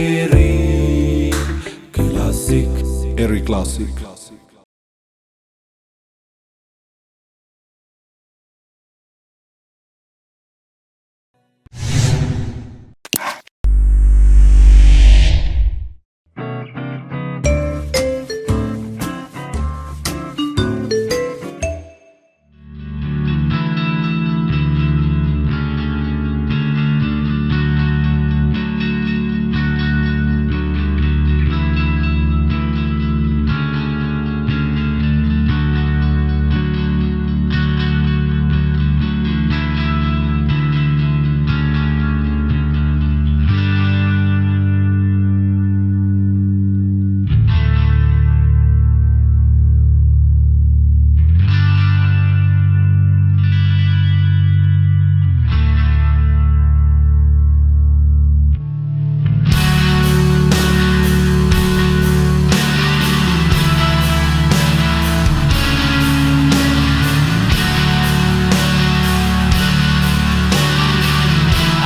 Eri Classic. Eri Classic.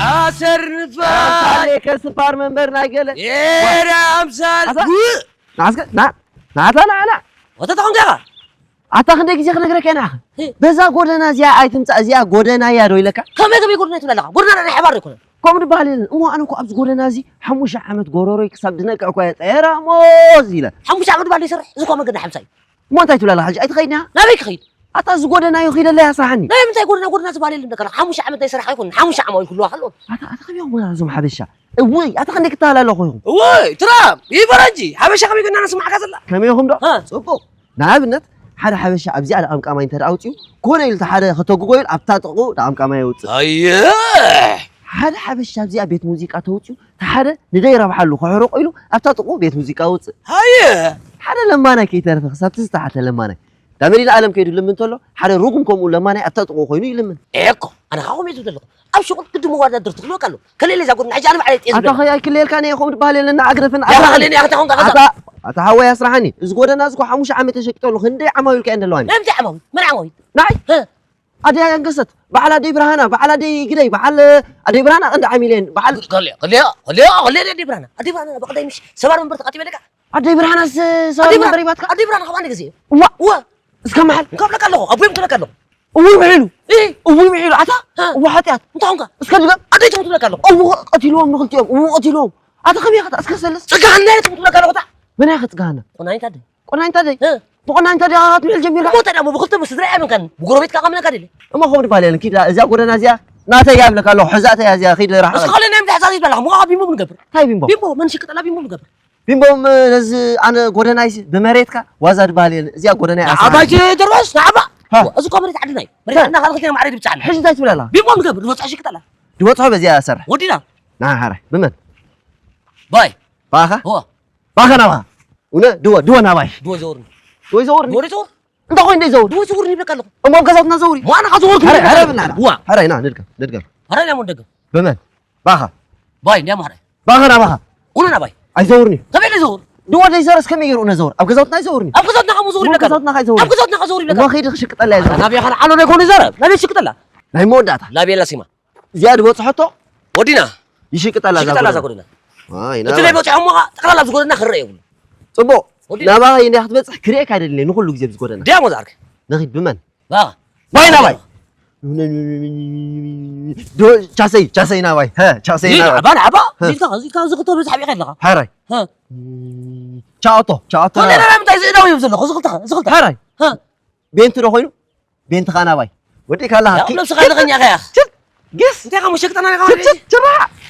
ኣሰር ንፋይ ኣምሳሌ ከስፋር መንበር ናይ ገለ ኤረ ኣምሳል ኣታ- ውእ ንዓስከ ና ናታ ናዓና ወተታ ኮንካ ኢኻ ኣታ ክንደይ ግዜ ክነግረካ ኢና እ። በዛ ጎደና እዚኣ ኣይትምፃእ እዚኣ ጎደና እያ ዶ ኢለካ ከመይ ከመይ ጎደና ትብላ ኣለኻ ጎደና ናይ ሓባር ኣይኮነን ከምኡ ድበሃል የለን እሞ ኣነ እኮ ኣብዚ ጎደና እዚ ሓሙሽተ ዓመት ጎረሮይ ክሳብ ድነቅዕ እኮ እየ ጠራሞዝ ኢለ ሓሙሽተ ዓመት ባል ይሰርሕ እዚ እኮ መንገዲ ሓምሳ እዩ እሞ እንታይ ትብላ ኣለኻ ሕጂ ኣይትኸይድን ኢኻ ናበይ ክኸይድ ኣታ እዚ ጎደና እዩ ኺደለይ ኣስራሓኒ ናይ ምንታይ ጎደና ጎደና ዝበሃል የለን ደካ ሓሙሽተ ዓመት ናይ ስራሕ ኣይኮነን ሓሙሽተ ዓማዊል ክህልዋ ከለዎ ኣታ ኣታ ከመይ እዮም እዞም ሓበሻ እውይ ኣታ ክንደይ ክተሃላለኹ ኢኹም እውይ ትራም ይበረጂ ሓበሻ ከመይ ገና ንስማዕካ ዘላ ከመይ ኢኹም ዶ እ። ፅቡቅ ንኣብነት ሓደ ሓበሻ ኣብዚኣ ደቃምቃማይ እንተ ኣውፅኡ ኮነ ኢሉ ሓደ ከተጉጎ ኢሉ ኣብታ ጥቕኡ ደቃምቃማይ የውፅእ ኣየ ሓደ ሓበሻ ኣብዚኣ ቤት ሙዚቃ ተውፅኡ እቲ ሓደ ንደይ ረብሓሉ ከሕርቆ ኢሉ ኣብታ ጥቕኡ ቤት ሙዚቃ ውፅእ ኣየ ሓደ ለማናይ ከይተረፈ ክሳብ ትዝተሓተ ለማናይ ዳመዲና ኣለም ከይዱ ልምን እንተሎ ሓደ ርጉም ከምኡ ለማናይ ኣብታ ጥቕኡ ኮይኑ ይልምን ኤኮ ኣነ ካብኦም እየ ዝብለለኹ ኣብ ሽቁል ግዲ መወዳደርቲ ክህልወካ ኣለዎ ከሌለ እዛ ጎድና ሕጂ ኣነ ባዕለይ ጤዝ ኣታ ብለካ ኸይ ኣይክልየልካ ነ ከምኡ ትበሃል የለና ኣግረፍን ያኻ ኣግረፍን ከሌለ ያኻ ተኾንካ ከዛ ኣታ ኣታ ሓወይ ኣስራሓኒ እዚ ጎደና እዚ እኮ ሓሙሽተ ዓመት ተሸቂጠሉ ክንደይ ዓማዊል ከ እንደለዋኒ ናይ ምንታይ ዓማዊል መን ዓማዊል ንዓይ እ ኣደይ ኣንገሰት በዓል ኣደይ ብርሃና በዓል ኣደይ ግደይ በዓል ኣደይ ብርሃና ቀንዲ ዓሚልየን በዓል ከልዮ ከልዮ ከልዮ ከልዮ ኣደይ ብርሃና ኣደይ ብርሃና በቐዳይ ምሽ ሰባር መንበር ተቃጢበ ደቃ ኣደይ ብርሃናስ ሰባር ኣደይ ብርሃን- መንበር ይባትካ ኣደይ ብርሃን ካብ ኣነ ግዜ እዋ እወ እስከ መሓል እንከብለካ ኣለኹ ኣቦዮም ትብለካ ኣለኹ እውይ ውዒሉ እይ እውይ ውዒሉ ኣታ እ። እዋ ሓጢኣት እንታይ ኾንካ እስከ ድገም ኣደይ ትሙ ትብለካ ኣለኹ እው ቀቲልዎም ንክልቲኦም እው ቀቲልዎም ኣታ ከመይ ከታ እስከ ሰለስ ጽጋሃና እየ ትሙ ትብለካ ኣለኹ እታ መን እያ ከጽጋሃና ቆናይት ኣደይ ቆናይት ኣደይ እ። ብቆናይት ኣደይ ኣኻ ትውዕል ጀሚርካ እሞ እንታይ ደሞ ብክልተ ብስድራ እያ መንካን ብጎረቤትካ ከመይ ነካ ደለ እሞ ከምኡ ድባል የለን ኪድ እዚኣ ጎደና እዚኣ ናተይ እያ ብለካ ኣለኹ ሕዛእተይ እያ እዚኣ ኺድ ራሓ እስኻ ከለ ናይ ምትሕዛዝ ይበላኻ ምዃ ቢምቦ ንገብር እንታይ ቢምቦ ቢምቦ መን ሽቅጠላ ቢምቦ ንገብር ቢምቦም ነዚ ኣነ ጎደናይሲ ብመሬትካ ዋዛ ድበሃል የለን እዚኣ ጎደናይ ኣስራ ኣባይ ጀርባስ ንዓባ ሃ። እዚ እኮ መሬት ዓድና እዩ መሬት ሃ። ዓድና ካልክልተ ማዕረ ድብጻሕ ሕጂ እንታይ ትብል ኣላ ቢምቦ ንገብር ዝበጽሕ ሽቅጠላ ድበጽሖ በዚኣ ሰርሕ ወዲና ና ሓራይ ብመን ባይ ባኻ እዋ ባኻ ናባ እነ ድወ ድወ ናባይ ድወ ዘውርኒ ድወ ዘውርኒ ድወ ዘውር እንታይ ኮይኑ ደይ ዘውር ድወ ዘውርኒ ይብለካ ኣለኹ እሞ ኣብ ገዛውትና ዘውሪ ዋና ከዘውርኩ ሕራይ ይብለካ ሕራይ ኣለኹ። ብናና ዋ ሕራይ ና ንድገም ንድገም ሕራይ ና ሞ ንደገም ብመን ባኻ ባይ እንዲያ ማሕራይ ባኻ ናባኻ ኡነ ናባይ ኣይዘውርኒ ከመይ ደይ ዘውር ድወ ደይ ዘረስ ከመይ ገይሩ እነ ዘውር ኣብ ገዛውትና ኣይዘውርኒ ኣብ ገዛውትና ከሙ ዘውር እሞ ይብለካ ገዛውትና ካይ ዘውር ኣብ ገዛውትና ከዘውር እሞ ይብለካ ከይዲ ክሽቅጠላ እየ ዘውር ናብያ ኸን ዓሎ ደይኮኑ ይዘረብ ናበይ ሽቅጠላ ናይ መወዳእታ ላቤላ ሲማ እዚኣ ዝበፅሐቶ ወዲና ይሽቅጠላ እዛ ሽቅጠላ እዛ ጎደና። ጎደና ዋይ፣ እቲ ናባይ። ናይ በፅሖ እሞ ጠቕላላ ኣብዚ ጎደና ክረአ የብሉ ፅቡቕ ወዲና። ናባይ እንዲያ ክትበፅሕ ክርእየካ ኣይደልን እየ ንኩሉ ግዜ ኣብዚ ጎደና ድያ ሞ ዝኣርክ ንኺድ ብመን ባ ባይ ናባይ ዶ ቻሰይ ቻሰይ ናባይ ሀ ቻሰይ ይህ ናባይ ዓባ ንዓባ ሀ። ኢልካ ኢልካ እዚ ክልተ በዝሕ ሓቢእካ ኣለኻ ሓራይ ሀ። ቻኦቶ ቻኦቶ ኮነ ናባይ። ናባይ ምንታይ ዝእዳው እዩ ዘለኹ እዚ ክልተ እዚ ክልተ ሓራይ ሀ። ቤንቲ ዶ ኮይኑ ቤንትኻ ናባይ ወዲእካ ኣለኻ ያው ነብስኻ ኣለኸኛ ከያ ግስ እንታይ ኸሞ ሸቅጠና ኢኻ ችት ችት ችራ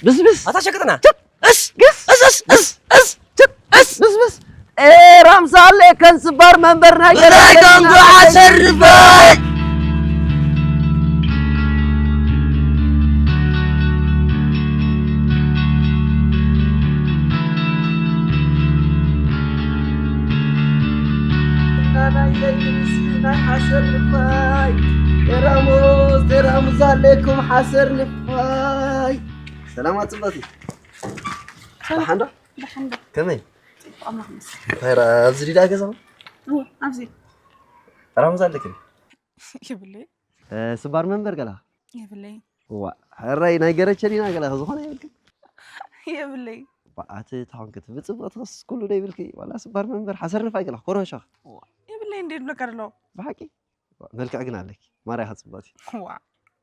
ብስብስ ኣታ ሸቅጠና ችት እስ ግስ እስ እስ እስ እስ እስ ብስብስ ኤራምሳሌ ከንስባር መንበር ናይ ብናይ ገንጎ ዓሰርፋይ ናናይ ዘይትንስ ናይ ሓሰር ልፋይ ቴራሙዝ ቴራሙዝ ኣለኩም ሓሰር ልፋይ ሰላማት ፅበት እዩ ደሓን ዶ ደሓን ዶ ከመይ እኮ ኣምላኽ ይመስገን። እንታይ ደኣ ኣብዚ ዲዳ ገዛኹም? እወ፣ ኣብዚ። ጠራሙዝ ኣለኪ? የብለይ። እ፣ ስባር መንበር ገላ? የብለይ። እዋ፣ ሕራይ ናይ ገረቸ ዲና ገላ ዝኾነ የብልኪ? የብለይ። እዋ፣ ኣቲ ታውን ክትብጽ ብትኸስ ኩሉ ደይብልኪ፣ ዋላ ስባር መንበር ሓሰር ንፋይ ገላ ኮሮሻ። እዋ፣ የብለይ እንዴ ዝብለካ ደሎ? ብሓቂ? እዋ፣ መልክዕ ግን ኣለኪ። ማርያ ጽብቕቲ። እዋ፣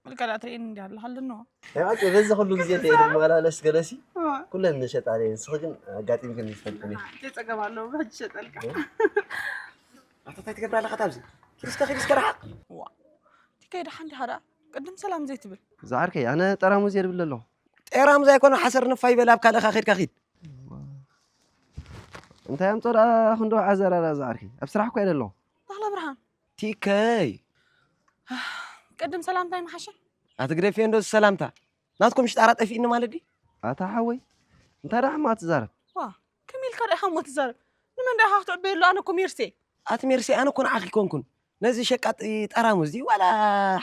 መልክዕ ደኣ ትርእየኒ እንዲ ኣለኻ ኣለኖ። ያው በዚ ኩሉ ግዜ እንደ መላለስ ገለሲ እዋ። ኩለን ንሸጣ እየ። ንስኺ ግን ኣጋጢምክን ይፈልጥኒ። ዘይጸገም ኣለዎ፣ ብሕጂ ሸጠልካ። እ? ኣታ እንታይ ትገብር ኣለኻ ኣብዚ? ኪድ እስከ፣ ኪድ እስከ ርሓቕ። ዋ፣ ቲከይ ደሓን ዲኻ ደኣ? ቅድም ሰላም ዘይትብል። ዝዓርከይ፣ ኣነ ጠራሙዝ እየ ድብል ኣለኹ። ጠራሙዝ ኣይኮነ፣ ሓሰር ንፋይ በል፣ ኣብ ካልእኻ ኸይድካ ኺድ። እንታይ ኣምጾ ደኣ ክንዶ ዓዘራ ደኣ ዝዓርከይ? ኣብ ስራሕ እኮ እየ ደለኹ። ተኽለ ብርሃን። ቲከይ። ቅድም ሰላምታ ይመሓሸ? ኣትግደፍዮ እንዶ ሰላምታ። ናትኩም ሽጣራ ጠፊእኒ ማለት ድዩ? ኣታ ሓወይ፣ እንታይ ደኣ ሕማቕ ትዛረብ? ዋ፣ ከመይ ኢልካ ደኣ ኢኻ እሞ ትዛረብ? ንመን ደኣ ኢኻ ክትዕበየሉ? ኣነ እኮ ሜርሴ። ኣቲ ሜርሴ፣ ኣነ እኮ ንዓኺ ኣይኮንኩን። ነዚ ሸቃጢ ጠራሙዝ ድዩ ዋላ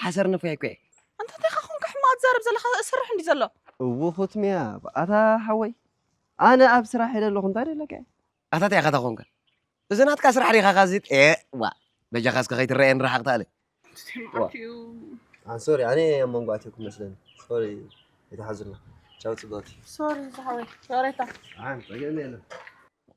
ሓሰር ንፋይ እኮ እየ። ኣንታ እንታይ ኢኻ ኮንካ ሕማቕ ትዛረብ ዘለኻ? እሰርሕ እንዲ ዘሎ። እውኹት ሚያ፣ ኣታ ሓወይ፣ ኣነ ኣብ ስራሕ እየ ዘለኹ፣ እንታይ ደለካ? ኣታ እንታይ ኢኻ ተኾንካ? እዚ ናትካ ስራሕ ዲኻ ካዚ? ጤ፣ ዋ፣ በጃኻ እስከ ከይትረኣየኒ ርሓቕ ተኣለ። ዋ። ኣን ሶሪ፣ ኣነ ኣብ መንጎ ኣትየኩም መስለኒ። ሶሪ፣ ኣይትሓዙና። ቻው ጽብቕቲ። ሶሪ ዝሓወይ፣ ሶሬታ። ኣን ጸገም የለን።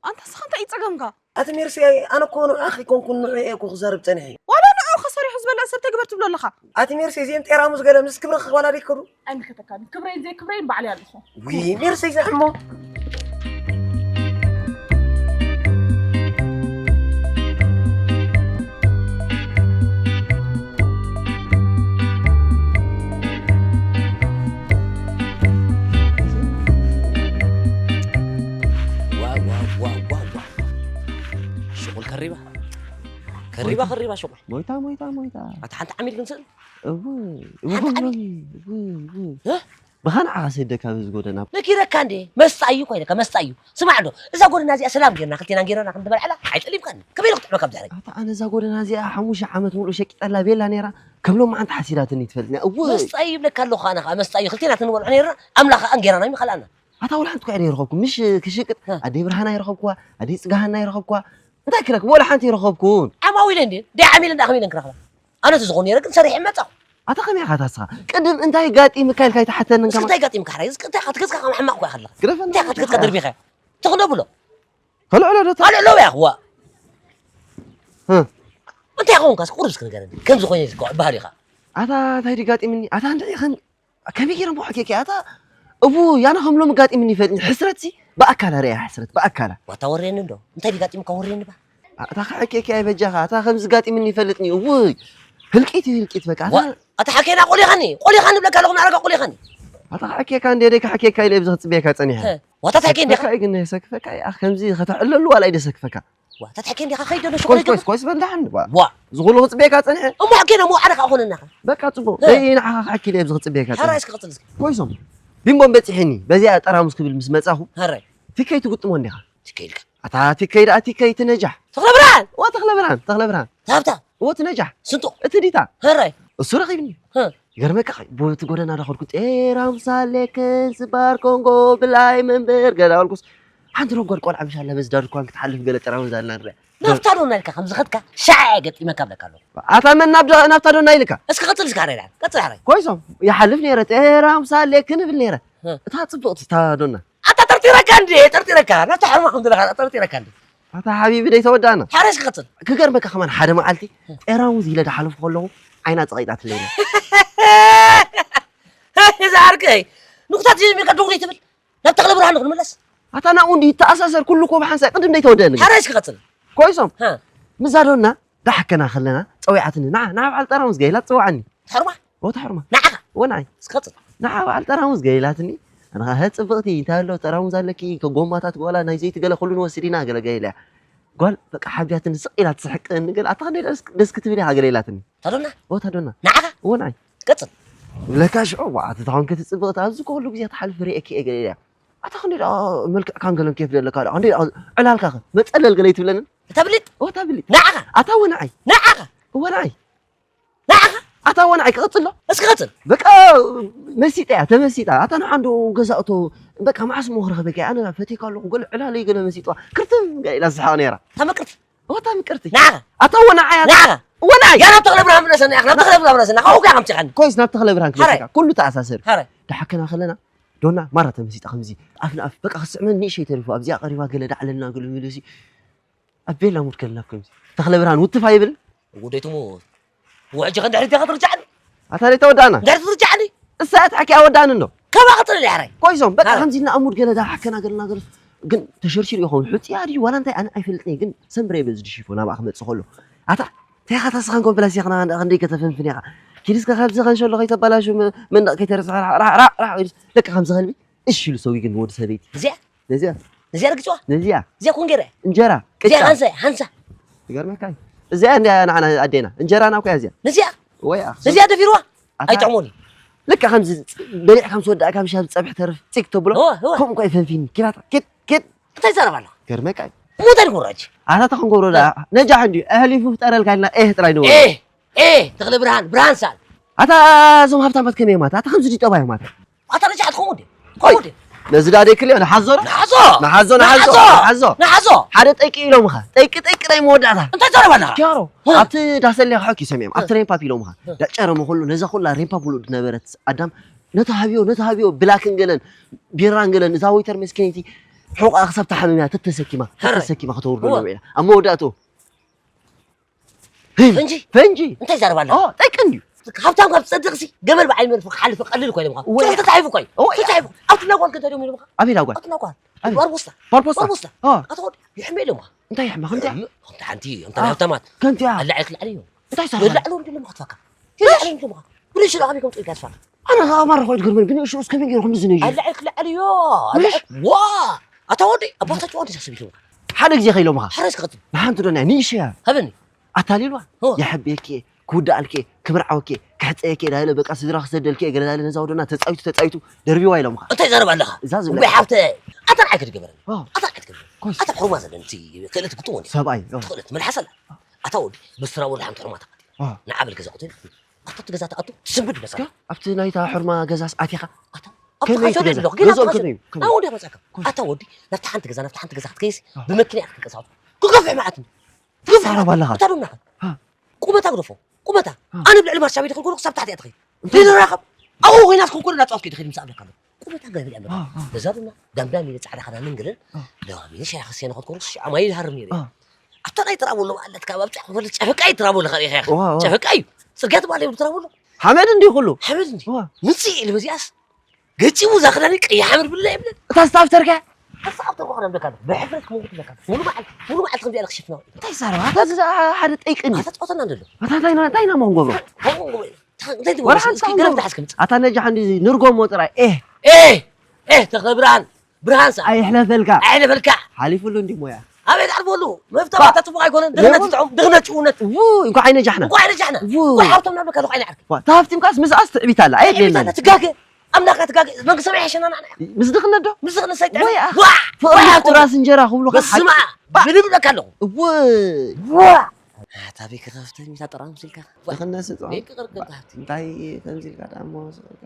ኣንታ ንስኻ እንታይ እዩ ጸገምካ? ኣቲ ሜርሲ፣ ኣነ እኮ ንዑ ኣኺ ኮንኩን ንዑ እየ እኮ ክዛረብ ጸኒሐ። ዋላ ንዑ ከሰሪሑ ዝበልዕ ሰብ ተግበር ትብሎ ኣለኻ? ኣቲ ሜርሲ፣ እዚኦም ጤራሙዝ ገለ ምስ ክብርኺ ዋላ ደይከዱ? ኣይምልከተካን። ክብረይን ዘይክብረይን ባዕለይ ኣለኹ። ውይ፣ ሜርሲ ዘሕሞ። ዋ፣ ዋ፣ ዋ፣ ዋ፣ ዋ። ሽቁል ከሪባ። ከሪባ፣ ሞይታ። ከሪባ ሽቁል። ሞይታ፣ ሞይታ፣ ሞይታ። ኣታ ሓንቲ ዓሚል ግን ስእል? እውይ፣ ሓንቲ እውይ፣ ዓሚል? እውይ፣ እውይ። እ? ብኻን ዓሰ ደካ በዚ ጎደና። ነጊረካ እንዴ? መስጣ እዩ እኮ ኢለካ፣ መስጣ እዩ። ስማዕ ዶ፣ እዛ ጎደና እዚኣ ሰላም ጌርና፣ ክልቴና ጌርና ክንበልዕላ፣ ኣይጠሊምካን። ከመይ ኢለ ክጥዕመካ ብድሕረይ? ኣታ ኣነ እዛ ጎደና እዚኣ ሓሙሽተ ዓመት ሙሉእ ሸቂጠላ ቤላ ነይራ፣ ከም ሎማዓንቲ ሓሲዳትኒ ትፈልጥኒ። እውይ። መስጣ እዩ ይብለካ ኣለኹ ኣነ ኸዓ፣ መስጣ እዩ። ክልቴና ክንበልዖ ነይርና፣ ኣምላኽ ኸዓ እንጌራና ይምኸልኣና። ኣታ ወላ ሓንቲ እኳ ኣይረኸብኩም። ምሽ ክሽቅጥ፣ እ። ኣደይ ብርሃን ኣይረኸብኩዋ፣ ኣደይ ጽጋሃና ኣይረኸብኩዋ። እንታይ ክረክብ? ወላ ሓንቲ ኣይረኸብኩን። ዓማዊለ እንዴ? ደይ ዓሚለ እንዳ ከመይ ኢለን ክረኽባ? ኣነ ተዝኾን ነይረ ግን ሰሪሐ መጻኹ። ኣታ ከመይ ኢኻ ታስኻ? ቅድም እንታይ ጋጢምካ ኢልካ ኣይትሓተንን እስኪ ከማን? እንታይ ጋጢምካ ሕራይ? እስኪ እንታይ ኢኻ ትገዝካ ከም ሕማቕ እኮ ኢኻ ኣለኻ። ግደፈኒ እንታይ ኢኻ ትገዝካ ደርቢኻ? ትኽነብሎ? ከልዕሎ ዶ? ከልዕሎ እያ፣ ዋ። እ። እንታይ ኾንካ? እስኪ ቁሩብ እስኪ ንገረኒ። ከምዚ ኮይነ ኢልካ እበሃል ኢኻ። ኣታ እንታይ ድዩ ጋጢምኒ? ኣታ እንድዒ ከም ከመይ ገይረ እሞ ሓኬከ ኣታ? እቡ ያና ከም ሎሚ ጋጢምኒ ይፈልጥኒ። ሕስረት ሲ ብኣካላ ርያ ሕስረት ብኣካላ። ዋታ ወሬኒ እንዶ እንታይ ድጋጢምካ ወሬኒ ባ። ኣታ ከሐኬከ ኣይበጃኻ ኣታ ከምዚ ጋጢምኒ ይፈልጥኒ። እውይ ህልቂት እዩ ህልቂት በቃ። ኣታ ዋ ኣታ ሓኬና ቆሊኻኒ ቆሊኻኒ ብለካ ኣለኹ ማዕረጋ ቆሊኻኒ። ኣታ ከሐኬካ እንደ ደይ ከሐኬካ ኢለ ብዚ ክጽበየካ ጸኒሐ። እ፣ ዋታ ታኬ እንዲኻ? ሰክፈካ እዩ ግን ሰክፈካ እዩ። ኣኽ ከምዚ ከተዕለሉ ዋላ ኢደ ሰክፈካ። ዋ፣ ተትሕኪ እንዲኻ ከይደ ዶ ሽኮር ኮይስ፣ ይገብር? ኮይስ፣ ኮይስ፣ በል ደሓን፣ ዋ። ዋ። ዝኹሉ ክጽበየካ ጸኒሐ። እሞ ሕኪ ነው፣ እሞ ሓደ ከኣ ኾነና ኸ? በቃ፣ ጽቡቕ። እ። ደይ ንዓኻ ክሕኪ ደይ ኣብዚ ክጽበየካ ጸኒሐ። ሕራይ እስኪ ቀጽል እስኪ። ኮይሶም። ቢምቦም በጺሐኒ። በዚኣ ጠራሙዝ ክብል ምስ መጻኹ፣ ሕራይ። ቲከይ ትግጥሞ እንዲኻ። ቲከይ ኢልካ። ኣታ ቲከይ ደኣ ቲከይ ትነጃሕ። ተኽለብርሃን! ዋ፣ ተኽለብርሃን፣ ተኽለብርሃን። ታብታ! ዋ፣ ትነጃሕ። ስንጡቕ! እቲ ዲታ። ሕራይ። እሱ ረኺብኒ። እ። ይገርመካ፣ ኸ-፣ በቲ ጎደና ዳኸድኩ፣ ጤራም ሳሌክን ስባር ኮንጎ ብላይ መንበር ገለ ኣልኩስ፣ ሓንቲ ረጓድ ቆልዓ ምሻላ በዚ ዳርኳን ክትሓልፍ ገለ ጤራም ዛልና ንሪኣ። ናብታ ዶ ናልካ ከምዚ ኸድካ፣ ሻዕ ገጢመካ ብለካ ኣለኹ። ኣታ መን ናብ ዶ-፣ ናብታ ዶና ኢልካ? እስኪ ቀጽል እስኪ፣ ሓራይ፣ ቀጽል፣ ሓራይ። ኮይሶም፣ ይሓልፍ ነይረ፣ ጤራም ሳሌክን እብል ነይረ። እ። እታ ጽብቕቲ፣ እታ ዶና። ኣታ ጠርጢረካ እንዴ? ጠርጢረካ። ናብታ ሕርማ ከም ዘለኻ ጠርጢረካ እንዴ? ኣታ ሓቢቢ ደይ ተወዳእና። ሓራይ እስኪ ቀጽል። ክገርመካ ከማን ሓደ መዓልቲ እ። ጤራሙዝ ኢለ ዳሓለፍኩ ከለኹ ዓይና ጸቒጣትለይ። እዛ ዓርከይ፣ ንኩታት ጀሚርካ ዶንጉለይ ትብል? ናብ ተኽለ ብርሃን ንኽንምለስ? ኣታ ናብኡ እንዲ ይተኣሳሰር ኩሉ እኮ ብሓንሳእ ቅድም ደይ ተወደእኒ። ሓራይ እስኪ ቀጽል። ኮይሶም። ሃ። ምዛ ዶና ዳሓከና ከለና ጸዊዓትኒ። ንዓ፣ ንዓ በዓል ጠራሙዝ ገይላ ትጸውዓኒ። ተሕርማ? ኦ፣ ተሕርማ። ንዓኻ? ኦ፣ ንዓይ። እስኪ ቀጽል። ንዓ በዓል ጠራሙዝ ገይላትኒ። ኣነ ኸኣ፣ "ሀ፣ ጽብቕቲ፣ እንታይ ኣሎ? ጠራሙዝ ኣለኪ፣ ከጎማታት፣ ዋላ ናይ ዘይቲ ገለ ኩሉ ንወስድ ኢና" ገለ ገይላ እያ። ጓል በቃ ሓቢያትኒ ስቕ ኢላ ትስሕቅኒ ገለ፣ ኣታ ክንደይ ደስ፣ ደስ ክትብል ኢኻ ገለ ኢላትኒ። ታዶና? ኦ፣ ታዶና። ንዓኻ? እወ፣ ንዓይ። ቀጽል። ብለካ ሽዑ፣ ዋዓ፣ እቲ ተኾንኪ እቲ ጽብቕቲ፣ ኣብዚ እኮ ኩሉ ግዜ ትሓልፊ ርእየኪ እየ ገለ ኢላ። ኣታ ክንደይ ደኣ መልክዕካን ገለን ኬፍ ዘለካ ደኣ፣ ክንደይ ደኣ ዕላልካ ከ፣ መጸለል ገለ ኣይትብለንን? እታ ብሊጥ? ኦ፣ እታ ብሊጥ። ንዓኻ? ኣታ እወ፣ ንዓይ። ንዓኻ? እወ፣ ንዓይ። ንዓኻ? ኣታ ወንዓይ ክቐጽሎ። እስኪ ቀጽል። በቃ መሲጣ እያ ተመሲጣ። ኣታ ንሓንዶ ገዛእቶ በቃ መዓስ እሞ ክረኽበካ እየ። ኣነ ፈቴካ ኣለኹ ገለ ዕላለይ ገለ መሲጥዋ ክርትም ገለ ኢላ ዝስሓቕ ነይራ። እታ ምቅርቲ። እታ ምቅርቲ። ንዓኻ። ኣታ ወንዓይ ኣታ። ንዓኻ። ወንዓይ። ያ ናብ ተኽለ ብርሃን ምለሰና ኢኻ ናብ ተኽለ ብርሃን ምለሰና ካብኡ እኮ ኢኻ ኣምፂኻኒ። ኮይስ ናብ ተኽለ ብርሃን ክመልሰካ ኩሉ ተኣሳሰር። ሓራይ። ደሓከና ከለና ዶና ማራ ተመሲጣ ከምዚ ኣፍ ንኣፍ በቃ ክስዕመን ንእሸይ ተሪፉ ኣብዚኣ ቀሪባ ገለ ዳዕለልና ገለ ሚሉሲ ኣብ ቤላ ሙድ ከለና ኣብ ከምዚ ተኽለ ብርሃን ውትፍ ኣይብል። ወደይትሙ ውሕጂ ከንድሕሪ ዲኻ ትርጃዕኒ ኣታ ደይ ተወዳእና እንድሕሪ ትርጃዕኒ እሳ ትሓኪ ኣወዳእኒ እንዶ ከማኻ ጥልል ያሕራይ ኮይሶም በቃ ከምዚ እናኣሙድ ገለ ዳሓከና ገለና ገለ ግን ተሸርሺሩ ይኸውን ሕፅያ ድዩ ዋላ እንታይ ኣነ ኣይፈልጥን እየ ግን ሰምብረ ይብል ዝድሽፎ ናብኣ ክመፅእ ከሎ ኣታ እንታይ ኢኻ ታስኻን ኮምፕላስ ኢኽና ክንደይ ከተፈንፍን ኢኻ ኪድስካ ካብዚ ከንሸሎ ከይተባላሹ መንደቕ ከይተርስኻ ራዕራዕራዕ ኢሉስ ለካ ከምዚ ከልቢ እሺ ኢሉ ሰጉግን ወዲ ሰበይቲ። እዚኣ ነዚኣ ነዚኣ ርግፅዋ ነዚኣ ነዚኣ ኮንጌረ እንጀራ እዚኣ ቅጫ ሃንሳ ሃንሳ ይገርመካ እዩ። እዚኣ እንዲያ ንዓና ኣዴና እንጀራና እኮ እያ እዚኣ ነዚኣ ወይ ኣኽ ነዚኣ ደፊርዋ ኣታ- ኣይጥዕሞን እዩ። ልካ ከምዚ በሊዕ ከም ዝወዳእካ ምሻ ዝፀብሕ ተርፍ ፂግ ተብሎ እወ፣ እወ። ከምኡ እኮ ይፈንፊኒ ኪራታ ኪድ ኪድ እንታይ ይዛረብ ኣሎ ገርመካ እዩ። ሙተን ጉራጅ ኣታ ተኸንጎብሮ ዳ ነጃሕ እንዲዩ ኣህሊፉ ፍጠረልካ ኢልና ኤህ ጥራይ ንበሎ ኤህ ኤህ ተኽለ ብርሃን ብርሃን ሳል ኣታ እዞም ሃብታማት ከመይ እዮም ኣታ ኣታ ከምዚ ድዩ ጠባዮም ኣታ ኣታ ነሻዕ ትኸውን ድዩ ትኸውን ድዩ ነዚ ዳ ደይክልዮ ንሓዞ ዶ ንሓዞ ንሓዞ ንሓዞ ንሓዞ ንሓዞ ሓደ ጠቂ ኢሎምኻ ጠቂ ጠቂ ናይ መወዳእታ እንታይ ትዛረብ ኣለኻ ኪያሮ ኣብቲ ዳሰለ ክሐኪ ሰሚዖም ኣብቲ ሬምፓፕ ኢሎምኻ ዳጨረሙ ኩሉ ነዛ ኩላ ሬምፓፕ ሙሉእ ዝነበረት ኣዳም ነቲ ሃብዮ ነቲ ሃብዮ ብላክን ገለን ቢራን ገለን እዛ ወይተር መስኪነይቲ ሕቆኣ ክሳብ ተሓምም እያ ተተሰኪማ ተተሰኪማ ከተውርዶ ኣለዎ ኢላ ኣብ መወዳእትኡ ፈንጂ ፈንጂ እንታይ ይዛረብ ኣላ ጠቅን እዩ ሃብታም ካብ ትፀድቕ ሲ ገመል ብዓይኒ መድፉ ክሓልፍ ቀልል እኮ ኢሎም ካብ ወይ። ጭርቂ ተፃሒፉ እኮ እዩ ወይ። ተፃሒፉ ኣብቲ ናጓል ከንታ ድዮም ኢሎም ካብ ኣበይ ናጓል ኣብቲ ናጓል ኣበይ? ባርቦስታ ባርቦስታ? ባርቦስታ ኦ። ኣቶ ወዲ ይሕመ ኢሎም ካብ እንታይ ይሕመ ከምቲ እያ ከምቲ ሓንቲ ከምታ ናይ ሃብታማት ከምቲ እያ ኣላዒ ክልዓሊ እዮም እንታይ ይዛረብ ኣላ? ይላዕሎ እንዲ ኢሎም ክትፈካ ይላዕሎ እንዲ ኢሎም ካብ ብሪሽ ዶ ከመይ ከምፅኡ ኢልካ ትፈካ ኣነ ከዓ ማራ ኮይኑ ገርመን ግን እሺ እስከመይ ገይሩ ክንዲ ዝነዩ ኣላዒ ክልዓሊ እዮ ኣላዒ ዋ ኣታ ወዲ ኣባታቸው ወዲ ሳስብ ኢሎም ሓደ ግዜ ከይሎምኻ ሓረስ ክቐፅል ንሓንቲ ዶ ናይ ንእሽያ ሃበኒ ኣታሊልዋ ኦ። ይሕብየኪ እየ ክውድኣልኪ እየ ክምርዓወኪ እየ ክሕፀየኪ እየ ዳይለ በቃ ስድራ ክሰደልኪ እየ ገለ ዳይለ ነዛ ወደና ተፃዊቱ ተፃዊቱ ደርቢዋ ኢሎምኻ እንታይ ዘረባ ኣለኻ እዛ ዝብላ ጉባኤ ሓብተ ኣታ ንዓይ ክትገበረኒ ኦ። ኣታ ንዓይ ክትገበረኒ ኮይስ ኣታ ሕሩማ ዘለኒ እቲ ክእለት ግጥሞ እንዲ ሰብኣይ ኦ። ትኽእለት መልሓስ ኣላ ኣታ ወዲ በስትራ ወዲ ሓንቲ ሕሩማ ተቐቲል ኦ። ንዓበል ገዛ ክትብል ኣታ እቲ ገዛ ትኣቱ ትስንብድ ይመስላ እስከ ኣብቲ ናይታ ሕርማ ገዛስ ኣቲኻ ኣታ ኣብቲ ከመይ ካሾ ትገዛ? ኣለኹ ገና ገዝኦም ኣብቲ ካሾ ከመይ እዩ? ከመይ? ናብኡ እንዲያ መጻካ ኣታ ወዲ ናብቲ ሓንቲ ገዛ ናብቲ ሓንቲ ገዛ ክትከይሲ ብመኪና እያ ክትንቀሳቐስ ክገፍሕ መዓት ትዛረብ ኣለኻ። እታ ዶና ሃ። ቁመታ ግደፎ ቁመታ ሃ። ኣነ ብልዕሊ ማርሻ ቤት ከልኮሎ ክሳብ ታሕቲ እያ ትኸይድ እንታይ? ዘይንራኸብ ኣብኡ ኮይና ትከልኮሎ እናፃወት ከይድ ኸይድ ምስ ኣብለካ ኣሎ ቁመታ ገበል እያ ሃ፣ ሃ። በዛ ዶና ዳምዳም ኢለ ፃዕዳ ኸዳንን ገለን ሃ። ለዋሚኒ ሻይ ከስየነ ከትኮርስ ሽዓ ማይ ይሃርም ነይሩ ሃ። ኣብታ ናይ ትራቦሎ ማለት ካብ ኣብጫ ክፈልጥ ጨፈቃይ ትራቦሎ ካብ ኢኻ ኢኻ ዋ፣ ዋ። ጨፈቃይ እዩ ጽርግያ ትባል የብሉ ትራቦሎ ሓመድ እንዲ ኩሉ ሓመድ እንዲ ዋ። ምጽእ ኢሉ በዚኣስ ገጺቡ እዛ ክዳኒ ቀይሕ ሓመድ ብለ ይብለ እታ ስታፍተርካ ኣሳብ ተርኮ ክዳን ደካ ብሕፍረት ክመውት ደካ ሙሉ መዓል ሙሉ መዓል ከምዚ ያለ ክሽፍና እንታይ ሳራ ኣታ እዚ ሓደ ጠይቅኒ ኣታ ጾተና እንደሎ ኣታ እንታይ ና እንታይ ና መንጎብሮ እንታይ ትብሉ ወላ እስኪ ሓንቲ ገረብ ተሓስከምጽ ኣታ ነጃ ሓንዲ ንርጎሞ ጥራይ ኤህ ኤህ ኤህ ተኽለ ብርሃን ብርሃን ሰ ኣይሕለፈልካ ኣይሕለፈልካ ሓሊፉሉ እንዲ ሞያ ኣበይ ትዓርፈሉ መፍታ ባታ ጽቡቕ ኣይኮነን ድኽነት ይጥዑም ድኽነት ጭውነት ው እንኳ ዓይነ ጃሕና እንኳ ዓይነ ጃሕና ው እንኳ ሓብቶም ናብ ለካ ልኳ ዓይነ ዓርኪ ዋ ተሃፍቲምካስ ምስኣስ ትዕቢት ኣላ ኣየድልየና ትጋገ ኣምላኽካ ትጋገ መንግስቲ ሰማይ ይሕሸና ንዓና ምስ ድኽነት ዶ ምስ ድኽነት ሰይጣን ወይ ኣኽ ዋ ፍቕሪ ወይ ሃብቶም ቁራስ እንጀራ ክብሉኻ በስመ ኣብ ምን ይብለካ ኣለኹ እወ ዋ ኣታ ቤት ክኸፍተኒ እታ ጥራሙስ ኢልካ ድኽነት ስጥዖ እንታይ ከምዚ ኢልካ ደኣ እሞ ስቕልካ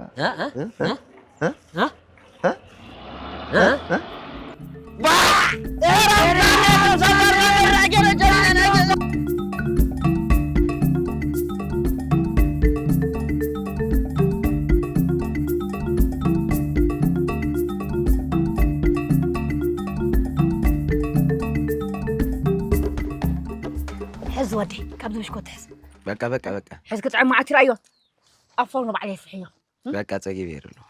ሕዝ ወደይ ካብዚ ብሽኮት ሕዝ በቃ በቃ በቃ ሕዝ ክጥዕም መዓት ይርኣዮ ኣብ ፎርኖ ባዕለይ ፍሕዮ በቃ ጸጊበ እየ ደለኹ።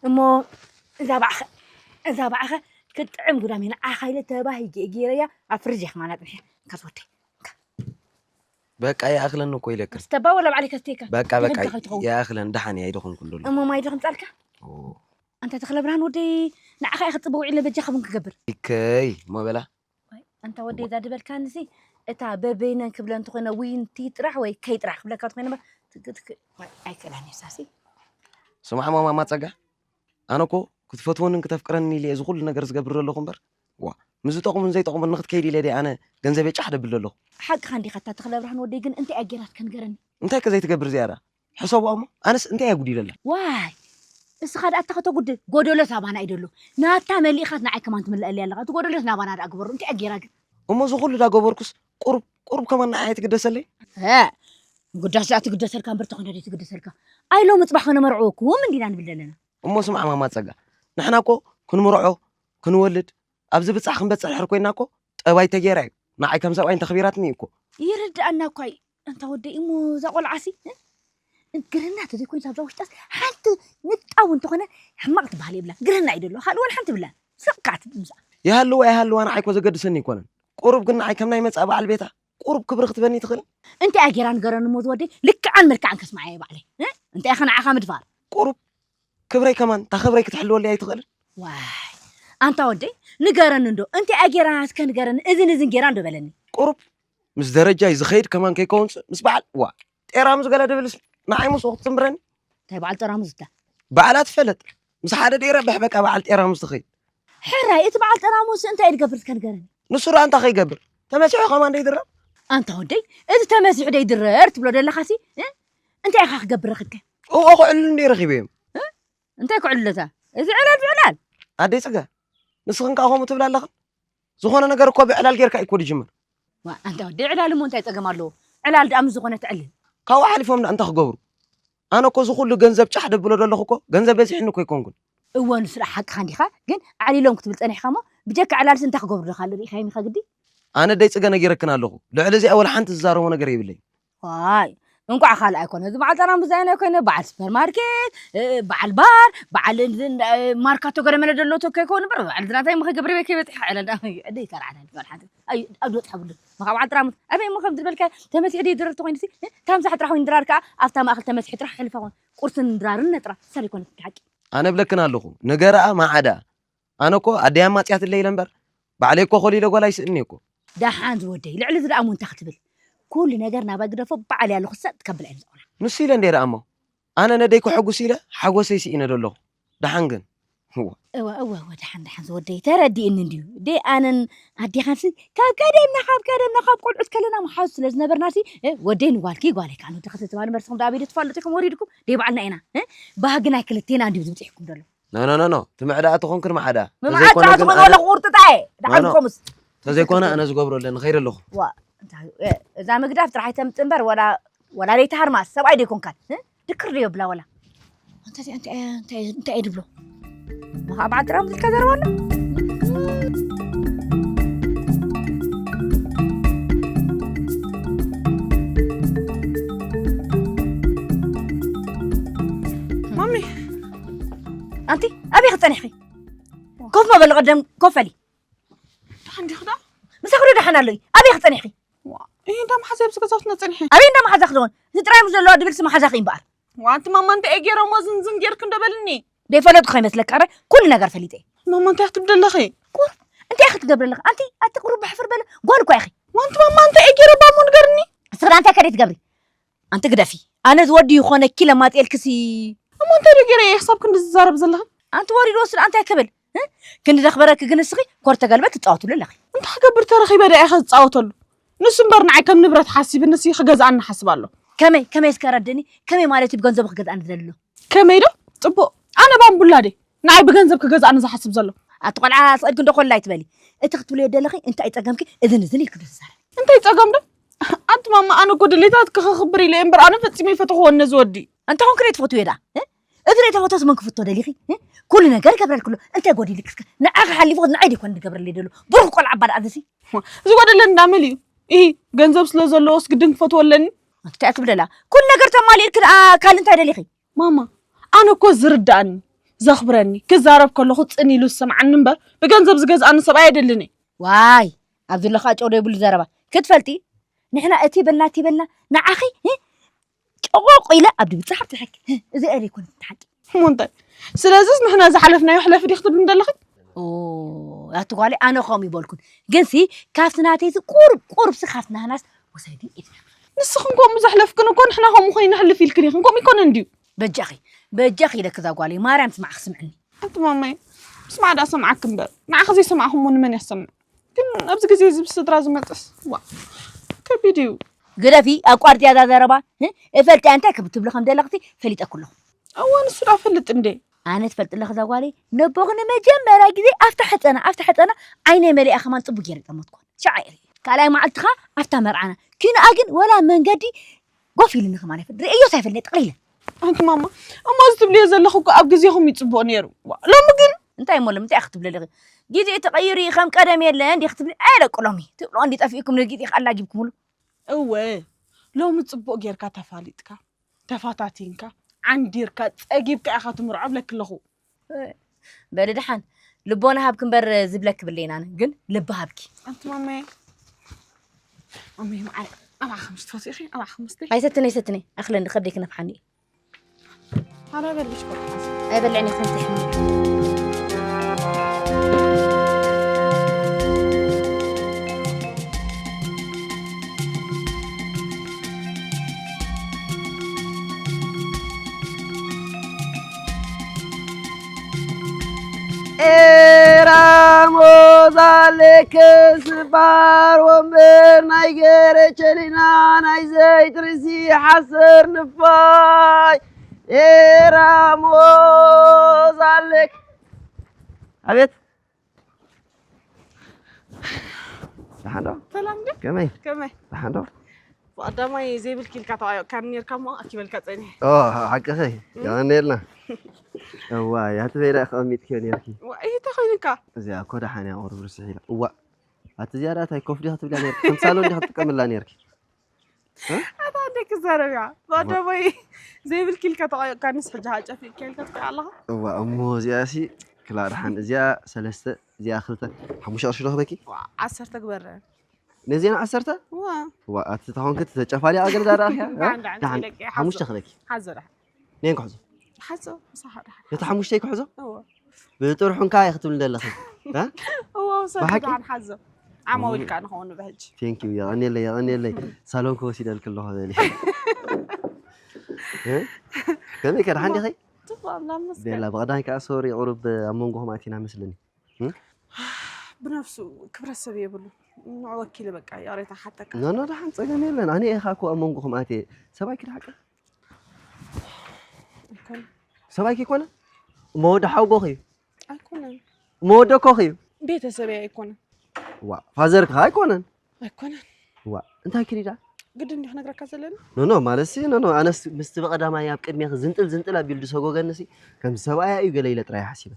እሞ እዛ ባዕኸ እዛ ባዕኸ ክትጥዕም ጉዳም እየ ንዓኻ ኢለ ተባሂገ እየ ገይረያ ኣብ ፍርጅ እየ ክማና ጽንሐ እንካ ትወደይ በቃ ይኣኽለኒ እኮ ኢለክን። ስተባ ወላ ባዕለይ ከስትየካ በቃ በቃ ይኣኽለን ደሓን እየ ኣይደኾንኩን ደለኹ። እሞ ማይ ዶ ከምጻልካ? ኣንታ ተኽለ ብርሃን ወደይ ንዓኻ እየ ክጽበ ውዒለ በጃኻ ቡን ክገብር። ይከይ እሞ በላ ኣንታ ወደይ እዛ ድበልካኒሲ እታ በበይነን ክብለ እንተኾይነ ዊንቲ ጥራሕ ወይ ከይ ጥራሕ ክብለካ እንተኾይነ እምበር ኣይክእላን እየ ሳሲ ስማዕ ማማ ማማ ጸጋ ኣነ እኮ ክትፈትወንን ክተፍቅረንን ኢለ እየ እዚ ኩሉ ነገር ዝገብር ዘለኹ እምበር ዋ ምስ ዝጠቕሙን ዘይጠቕሙን ንኽትከይድ ኢለ ድየ ኣነ ገንዘበይ ጫሕ ደብል ዘለኹ? ሓቅኻ እንዲኻ እታ ተኽለ ብርሃን ወደይ፣ ግን እንታይ እያ ጌራትካ ንገረኒ። እንታይ ከ ዘይትገብር እዚኣ ደኣ? ሕሰቦ እሞ፣ ኣነስ እንታይ እየ ጉዲለላ? ዋይ፣ እስኻ ደኣ እታ ከተጉድል፣ ጎደሎስ ኣባና እዩ ደሎ። ናታ መሊእኻት ንዓይ ከማን ትምልኣለይ ኣለኻ። እቲ ጎደሎስ ናባና ደኣ ግበሩ። እንታይ እያ ጌራ ግን? እሞ እዚ ኩሉ ዳ ገበርኩስ፣ ቁሩብ፣ ቁሩብ ከማን ንዓይ ኣይትግደሰለይ? እ፣ ምግዳስ ደኣ ትግደሰልካ እምበር ተኾነ ደይ ትግደሰልካ? ኣይ ሎሚ ጽባሕ ከነመርዕወኩም እንዲና ንብል ዘለና። እሞ ስማዕ ማማ ጸጋ፣ ንሕና እኮ ክንምርዖ፣ ክንወልድ፣ ኣብዚ ብጻሕ ክንበጽሕ ድሕር ኮይንና እኮ፣ ጠባይ ተገይራ እዩ። ንዓይ ከም ሰብኣይ እንተኽቢራትኒ እዩ እኮ። ይርድኣና እኳ እዩ። ኣንታ ወደይ፣ እሞ እዛ ቆልዓሲ፣ እ? ግርህና ተዘይኮይኑ ኣብዛ ውሽጣስ ሓንቲ ንጣው እንተኾነ ሕማቕ ትበሃል የብላን። ግርህና እዩ ደሎ። ካልእ ወላ ሓንቲ የብላን። ስቕ ከኣ ትብል ምስኣ። ይሃልዋ ኣይሃልዋ ንዓይ እኮ ዘገድሰኒ ኣይኮነን። ቁሩብ ግን ንዓይ ከም ናይ መጻኢ በዓል ቤታ ቁሩብ ክብሪ ክትበኒ ትኽእል? እንታይ እያ ጌራ ንገረኒ እሞ ዝወደይ፣ ልክዓን መልክዓን ከስምዓ እየ ባዕለይ። እ? እንታይ ኢኻ ንዓኻ ምድፋር? ቁሩብ ክብረይ ከማን፣ እታ ክብረይ ክትሕልወለይ ኣይትኽእልን? ዋይ፣ ኣንታ ወደይ፣ ንገረኒ እንዶ፣ እንታይ እያ ጌራ እስከ ንገረኒ፣ እዝን እዝን ጌራ እንዶ በለኒ። ቁሩብ ምስ ደረጃይ ዝኸይድ ከማን ከይከውንስ፣ ምስ በዓል፣ ዋ፣ ጤራሙዝ ገለ ድብልስ ንዓይ ምስኡ ክትጽምብረኒ? እንታይ በዓል ጠራሙዝ እታ? በዓላ ትፈለጥ። ምስ ሓደ ደይረብሕ በቃ በዓል ጤራሙዝ ትኸይድ። ሕራይ፣ እቲ በዓል ጠራሙዝ እንታይ እዩ ዝገብር እስከ ንገረኒ? ንሱ ደኣ እንታይ ከይገብር? ተመሲሑ ከማን ደይድረር? ኣንታ ወደይ፣ እዚ ተመሲሑ ደይድረር ትብሎ ዘለኻሲ፣ እ? እንታይ ኢኻ ክገብር ረኺብካ? እዎ ክዕልሉ እንደ ረኺበዮም። እ? እንታይ ክዕልለታ? እዚ ዕላል ብዕላል። ኣደይ ጽጋ፣ ንስኽን ከኣ ከምኡ ትብላ ኣለኽን? ዝኾነ ነገር እኮ ብዕላል ጌርካ እዩ እኮ ዝጅምር። ዋ፣ ኣንታ ወደይ፣ ዕላል እሞ እንታይ ጸገም ኣለዎ? ዕላል ደኣ ምስ ዝኾነ ትዕልል። ካብኡ ሓሊፎም ደኣ እንታይ ክገብሩ? ኣነ እኮ እዚ ኩሉ ገንዘብ ጫሕ ደብሎ ዘለኹ እኮ ገንዘብ በዚሕኒ እኮ ኣይኮንኩን። እወ፣ ንሱ ደኣ ሓቅኻ እንዲኻ፣ ግን ኣዕሊሎም ክትብል ጸኒሕካ እሞ ብጀካ ዕላልሲ እንታይ ክገብሩ ዶ ካልእ ርኢኻዮም ኢኻ ግዲ? ኣነ ደይ ጽገ ነጊረክን ኣለኹ። ልዕሊ እዚኣ ወላ ሓንቲ ዝዛረቦ ነገር የብለይን። ዋይ፣ እንቋዕ ካልእ ኣይኮነ። እዚ በዓል ጠራሙዝ ኣይኮነ፣ በዓል ሱፐርማርኬት፣ እ፣ በዓል ባር፣ በዓል እ፣ ማርካቶ ገለ መለ ደሎ ተኮ ይኮን እምበር፣ በዓል ዝናታይ ምኸ ገብረ ቤት ከይበጽሕ ዕለል ዳ፣ ዕደ ይተራዕዳ፣ በዓል ሓንቲ። ኣይ፣ ኣብ ዝበጽሐ ብሉ። መኻ በዓል ጠራሙዝ፣ ኣበይ እሞ ከም ዝበልካ፣ ተመሲሕ ደይ ድረር ተኾይኑ ሲ፣ እ፣ ታምሳሕ ጥራሕ ኮይኑ ድራር ከኣ፣ ኣብታ ማእከል ተመሲሕ ጥራሕ ሕልፋ ኾን። ቁርስን ድራርን ነጥራ፣ ሰሪ ኮነት ብሓቂ። ኣነ እብለክን ኣለኹ፣ ነገርኣ መዓዳ። ኣነ እኮ ኣደይ ኣማጽያትለይ ኢለ እምበር፣ ባዕለይ እኮ ኮሊለ ጓል ኣይስእን'የ እኮ። ደሓን ዝወደይ፣ ልዕሊ እዚ ደኣ እሞ እንታይ ክትብል? ኩሉ ነገር ናባይ ግደፎ፣ ባዕለይ ኣለኹ፣ ሰጥ ከብላ እየ ንዛ ቆልዓ። ንሱ ኢለ እንድየ ደኣ እሞ፣ ኣነ ነደይ ከሐጉስ ኢለ ሓጎሰይ ስኢነ ዶ ኣለኹ። ደሓን ግን፣ እዋ። እወ፣ እወ፣ እወ፣ ደሓን፣ ደሓን ዝወደይ፣ ተረዲእኒ እንድዩ። ደይ ኣነን ኣዴኻንሲ ካብ ቀደምና፣ ካብ ቀደምና፣ ካብ ቆልዑት ከለና መሓዙት ስለ ዝነበርናሲ፣ እ፣ ወደይ ንጓልኪ፣ ጓለይ ከኣ ንወድኺ ተባህሉ እምበር ንስኹም ደኣ ኣበይ ዶ ትፋለጡ ኢኹም ወሪድኩም? ደይ ባዕልና ኢና፣ እ? ባህጊ ናይ ክልቴና እንድዩ ብጺሕኩም ዘሎ። ኖ፣ ኖ፣ ኖ፣ ኖ። እቲ ምዕዳኣ ተኾንክን መዓዳ። ምምዓድ ተዘይኮነ ጸዓት ግን ዝኾን ኣነ ኣለኹ ቁርጥጣ እየ። ኖ፣ ኖ። ደሓንኩምስ። ተዘይኮነ ኣነ ዝገብሮ ኣለኒ፣ ንኸይድ ኣለኹ። ዋ፣ እንታይ፣ እ፣ እዛ ምግዳፍ ጥራሕ ኣይተምጽእ እምበር፣ ወላ፣ ወላ ደይትሃርማስ፣ ሰብኣይ ደይኮንካን፣ እ? ድክር ደዮ ብላ ወላ። እንታይ፣ እንታይ፣ እንታይ፣ እንታይ እየ ድብሎ? መኻ በዓል ጥራም ዝልካ ዘረባ ኣሎ? ማሚ። ኣንቲ፣ ኣበይ ክጸኒሕኺ? ኮፍ መበሊ ቀደም ኮፍ በሊ። ደሓን ዲኺ ደኣ? ምሳኺ ዶ ደሓን ኣሎ'ዩ? ኣበይ ክጸኒሕኺ? ዋ፣ እይ፣ እንዳ መሓዛ ኣብዚ ገዛውትና ጸኒሐ። ኣበይ እንዳ መሓዛ ክኸውን? እዚ ጥራይ ምስ ዘለዎ ድብል ስም መሓዛኺ እምበኣር። ዋ፣ ኣንቲ ማማ እንታይ እየ ገይረ እሞ ዝንዝን ጌርኪ እንዶ በልኒ። ደይፈለጥኩ ከይመስለካ፣ ኣረ ኩሉ ነገር ፈሊጠ እየ። ማማ እንታይ ክትብሊ ኣለኺ? ቁር፣ እንታይ ኢኺ ክትገብሪ ኣለኺ? ኣንቲ፣ ኣቲ ቁሩብ ብሕፍር በለ፣ ጓል እኳ ኢኺ። ዋ፣ ኣንቲ ማማ እንታይ እየ ገይረ እባ እሞ ንገርኒ። እስኺ ደኣ እንታይ ከ ደይ ትገብሪ? ኣንቲ ግደፊ። ኣነ ዝወዲ ይኾነኪ ለማጽኤልክሲ። እሞ እንታይ ዶ ገይረ እየ ክሳብ ክንዲ ዝዛረብ ዘለኺ? ኣንቲ ወሪዱ ወስዱ ኣንታይ ክብል? እ? ክንዲ ዘኽበረኪ ግን እስኺ ኮር ተገልበጥ ትጻወትሉ ኣለኺ። እንታይ ክገብር ተረኺበ ዶ እየ ክጻወተሉ? ንሱ እምበር ንዓይ ከም ንብረት ሓሲብንሲ ክገዝኣኒ ሓስብ ኣሎ። ከመይ? ከመይ እስከ ረድእኒ? ከመይ ማለት እዩ ብገንዘቡ ክገዝኣኒ ዝደሊ ኣሎ? ከመይ ዶ? ጽቡቕ። ኣነ ባምቡላ ድየ ንዓይ ብገንዘብ ክገዝኣኒ ዝሓስብ ዘሎ? ኣቲ ቆልዓ ስቕ ኢልኪ እንዶ ኮላይ ትበሊ። እቲ ክትብልዮ ደለኺ እንታይ ጸገምኪ? እዝን እዝን ኢልኪ ዶ ትዛረቢ? እንታይ ጸገም ዶ? ኣንቲ ማማ፣ ኣነ እኮ ድሌታትኪ ከኽብር ኢለ እየ እምበር፣ ኣነ ፈጺመ ኣይፈተኽዎን ነዚ ወዲ። እንታይ ኾንኪ ደይ ትፈትውዮ ደኣ? እ? እዚ ደይ ተፈቶስ መን ክፍቶ ደሊኺ? እ? ኩሉ ነገር ይገብረልክሎ። እንታይ ጎዲልኪ እስከ? ንዓኺ ሓሊፉ ንዓይ ደይኮነ ዝገብረለይ ደሎ። ብሩኽ ቆልዓ እባ ደኣ እዚሲ። ዝጎደለኒ ደኣ መሊኡ። ኢሂ፣ ገንዘብ ስለ ዘለዎስ ግድን ክፈትዎ ኣለኒ? እንታይ እያ ትብል ደላ? ኩሉ ነገር ተማሊእልኪ ደኣ ካልእ እንታይ ደሊኺ? ማማ፣ ኣነ እኮ ዝርድኣኒ፣ ዘኽብረኒ፣ ክዛረብ ከለኹ ጽን ኢሉ ዝሰምዓኒ እምበር፣ ብገንዘብ ዝገዝኣኒ ሰብኣይ ኣይደልን እየ። ዋይ፣ ኣብዚ ለኻ ጨው ዘይብሉ ዘረባ። ክትፈልጢ፣ ንሕና እቲ በልና፣ እቲ በልና፣ ንዓኺ፣ እ፣ ጨቖቕ ኢለ ኣብ ድብጻ ኣብጽሐኪ። እ፣ እዚ ኣረ ይኮነ እቲ ሓቂ። እሞ እንታይ? ስለዚስ ንሕና ዝሓለፍናዮ ሕለፊ ዲኺ ትብልኒ ዘለኺ? ኦ፣ ኣቲ ጓለይ፣ ኣነ ከምኡ ይበልኩን። ግንሲ፣ ካብቲ ናተይሲ ቁሩብ፣ ቁሩብሲ ካብቲ ናህናስ ውሰዲ ኢለ። ንስኽን ከምኡ ዘሕለፍክን እኮ ንሕና ከምኡ ኮይንና ሕልፍ ኢልክን ኢኽን። ከምኡ ይኮነን ድዩ? በጃኺ፣ በጃኺ ኢለኪ እዛ ጓለይ፣ ማርያም ትስማዕኺ ስምዕኒ። ኣንቲ ማማይ፣ ስማዕ ደኣ ሰምዓኪ እምበር፣ ንዓኺ ዘይሰማዕኹሞ ንመን እያ ትሰምዕ? ግን ኣብዚ ግዜ እዚ ብስድራ ዝመፅስ ዋ ከቢድ እዩ። ግደፊ፣ ኣቋርፅያ እዛ ዘረባ። እ? እፈልጥ እንታይ ከም ትብሊ ከም ዘለኽሲ ፈሊጠ ኩለኹ። እዋ ንሱ ዳ ፈልጥ እንዴ? ኣነ ትፈልጥ ኣለኽ እዛ ጓለይ ነቦኺ ንመጀመርያ ግዜ ኣብታ ሕፀና ኣብታ ሕፀና ዓይነይ መሊኣ ከማን ፅቡቅ ገይረ ጠመትኳ። ሸዓ እየ ካልኣይ መዓልትኻ ኣብታ መርዓና ኪንኣ ግን ወላ መንገዲ ጎፍ ኢልኒ ከማን ኣይፈልጥ ርእዮስ ኣይፈልጥ ጥቕሊለ። ኣንቲ ማማ እሞ እዚ ትብልዮ ዘለኹ እኮ ኣብ ግዜኹም ይፅቡቅ ነይሩ። ዋ፣ ሎሚ ግን እንታይ እሞ ሎሚ እንታይ ክትብሊ ኣለኺ? ግዜ ተቐይሩ እዩ ከም ቀደም የለ እንዲ ክትብሊ ኣየለቅሎም እዩ ትብሎ እንዲ ጠፊእኩም ንግዜ ኣላጊብኩምሉ። እወ ሎሚ ፅቡቅ ጌርካ ተፋሊጥካ ተፋታቲንካ ዓንዲርካ ፀጊብካ ኢኻ ትምርዖ ብለኪ ኣለኹ። በሊ ደሓን ልቦና ሃብኪ እምበር ዝብለኪ ብለይናን ግን ልቢ ሃብኪ። ኣንቲ ማማየ ኣመይ መዓይ ኣብኣ ከምሽ ትፈትኺ ኣብኣ ከምስተይ ኣይሰትነይ ኣይሰትነይ ኣኽለኒ ከብደይ ክነፍሓኒ እዩ። ኣረ በልሽ በቃ ኣይበልዕን እየ ከምቲ ሕማም። ኤራሞ ዛሌክ ስባር ወንበር ናይ ገረቸሊና ናይ ዘይትርሲ ሓሰር ንፋይ ኤራሞ ዛሌክ ኣቤት ደሓን ዶ ሰላም ዶ ከመይ ከመይ ደሓን ዶ ቀዳማይ ዘይብልኪ ኢልካ ተዋዮካ ነርካ እሞ ኣኪበልካ ጸኒሐ ኦ ሓቅኺ የቐንየልና እዋ ያቲ በይዳ ከቐሚጥክዮ ነርኪ ዋ ይተ ኮይንካ እዚኣ እኮ ደሓን እያ ቁሩብ ርስሕ ኢላ እዋ ኣቲ ዝያዳ እንታይ ኮፍ ዲኻ ትብላ ነርኪ ከም ሳሎን ዲኻ ትጥቀምላ ነርኪ ኣታ እንደ ክዛረብ እያ ቀዳማይ ዘይብልኪ ኢልካ ተዋዮካ ንስ ሕጂ ሃጨፍ ኢልካ ኢልካ ትቆይ ኣለኻ እዋ እሞ እዚኣ ሲ ክላ ደሓን እዚኣ ሰለስተ እዚኣ ክልተ ሓሙሽተ ቅርሺ ዶ ክበኪ ዓሰርተ ግበረ ነዚአን ዓሰርተ ዋ ዋ ኣቲ ተኾንኪ ተጨፋሊያ ኣገለ ዳዳ እያ ደሓን ደሓን ደሓን ዘይለቂ ሓሙሽተ ሓዞ ክበኪ ሓዞ ደሓን ነን ክሕዞ ሓዞ ምሳኻ ደሓን ነቲ ሓሙሽተይ ክሕዞ እወ ብጥርሑ እንካ ኢኺ ትብሊ ዘለኺ እ? እወ ውሰድ ብሓቂ? ደሓን ሓዞ ዓማዊልካ ንኸውን ብሕጂ ቴንክ ዩ የቐንየለይ የቐንየለይ ሳሎን ክወሲደልክ ኣለኹ በሊ እ? ከመይ ከ ደሓን ዲኺ? ጽቡቕ ኣምላኽ ይመስገን ቤላ ብቐዳማይ ከኣ ሶሪ ቁሩብ ኣብ መንጎኹም ኣቲና መስለኒ ብነፍሱ ክብረት ሰብ የብሉ ንዑ ወኪል በቃ ይቕሬታ ሓተካ ኖ ኖ ደሓን ጸገም የለን ኣነ ኢኻ እኮ ኣብ መንጎኹም ኣትየ ሰባይ ክድሓቀ ኣይኮነ ሰባይ ከይኮነ እሞ ወዲ ሓውጎኺ እዩ ኣይኮነን እሞ ወዲ ኮኺ እዩ ቤተሰብ ኣይኮነ ዋ ፋዘር ከ ኣይኮነን ኣይኮነን ዋ እንታይ ክሪዳ ግድ እንዲ ክነግረካ ዘለኒ ኖ ኖ ማለት ሲ ኖ ኖ ኣነስ ምስቲ በቐዳማይ ኣብ ቅድሜ ዝንጥል ዝንጥል ኣቢሉ ዝሰጎገኒ ሲ ከም ሰብኣያ እዩ ገለ ኢለ ጥራይ ሓሲበ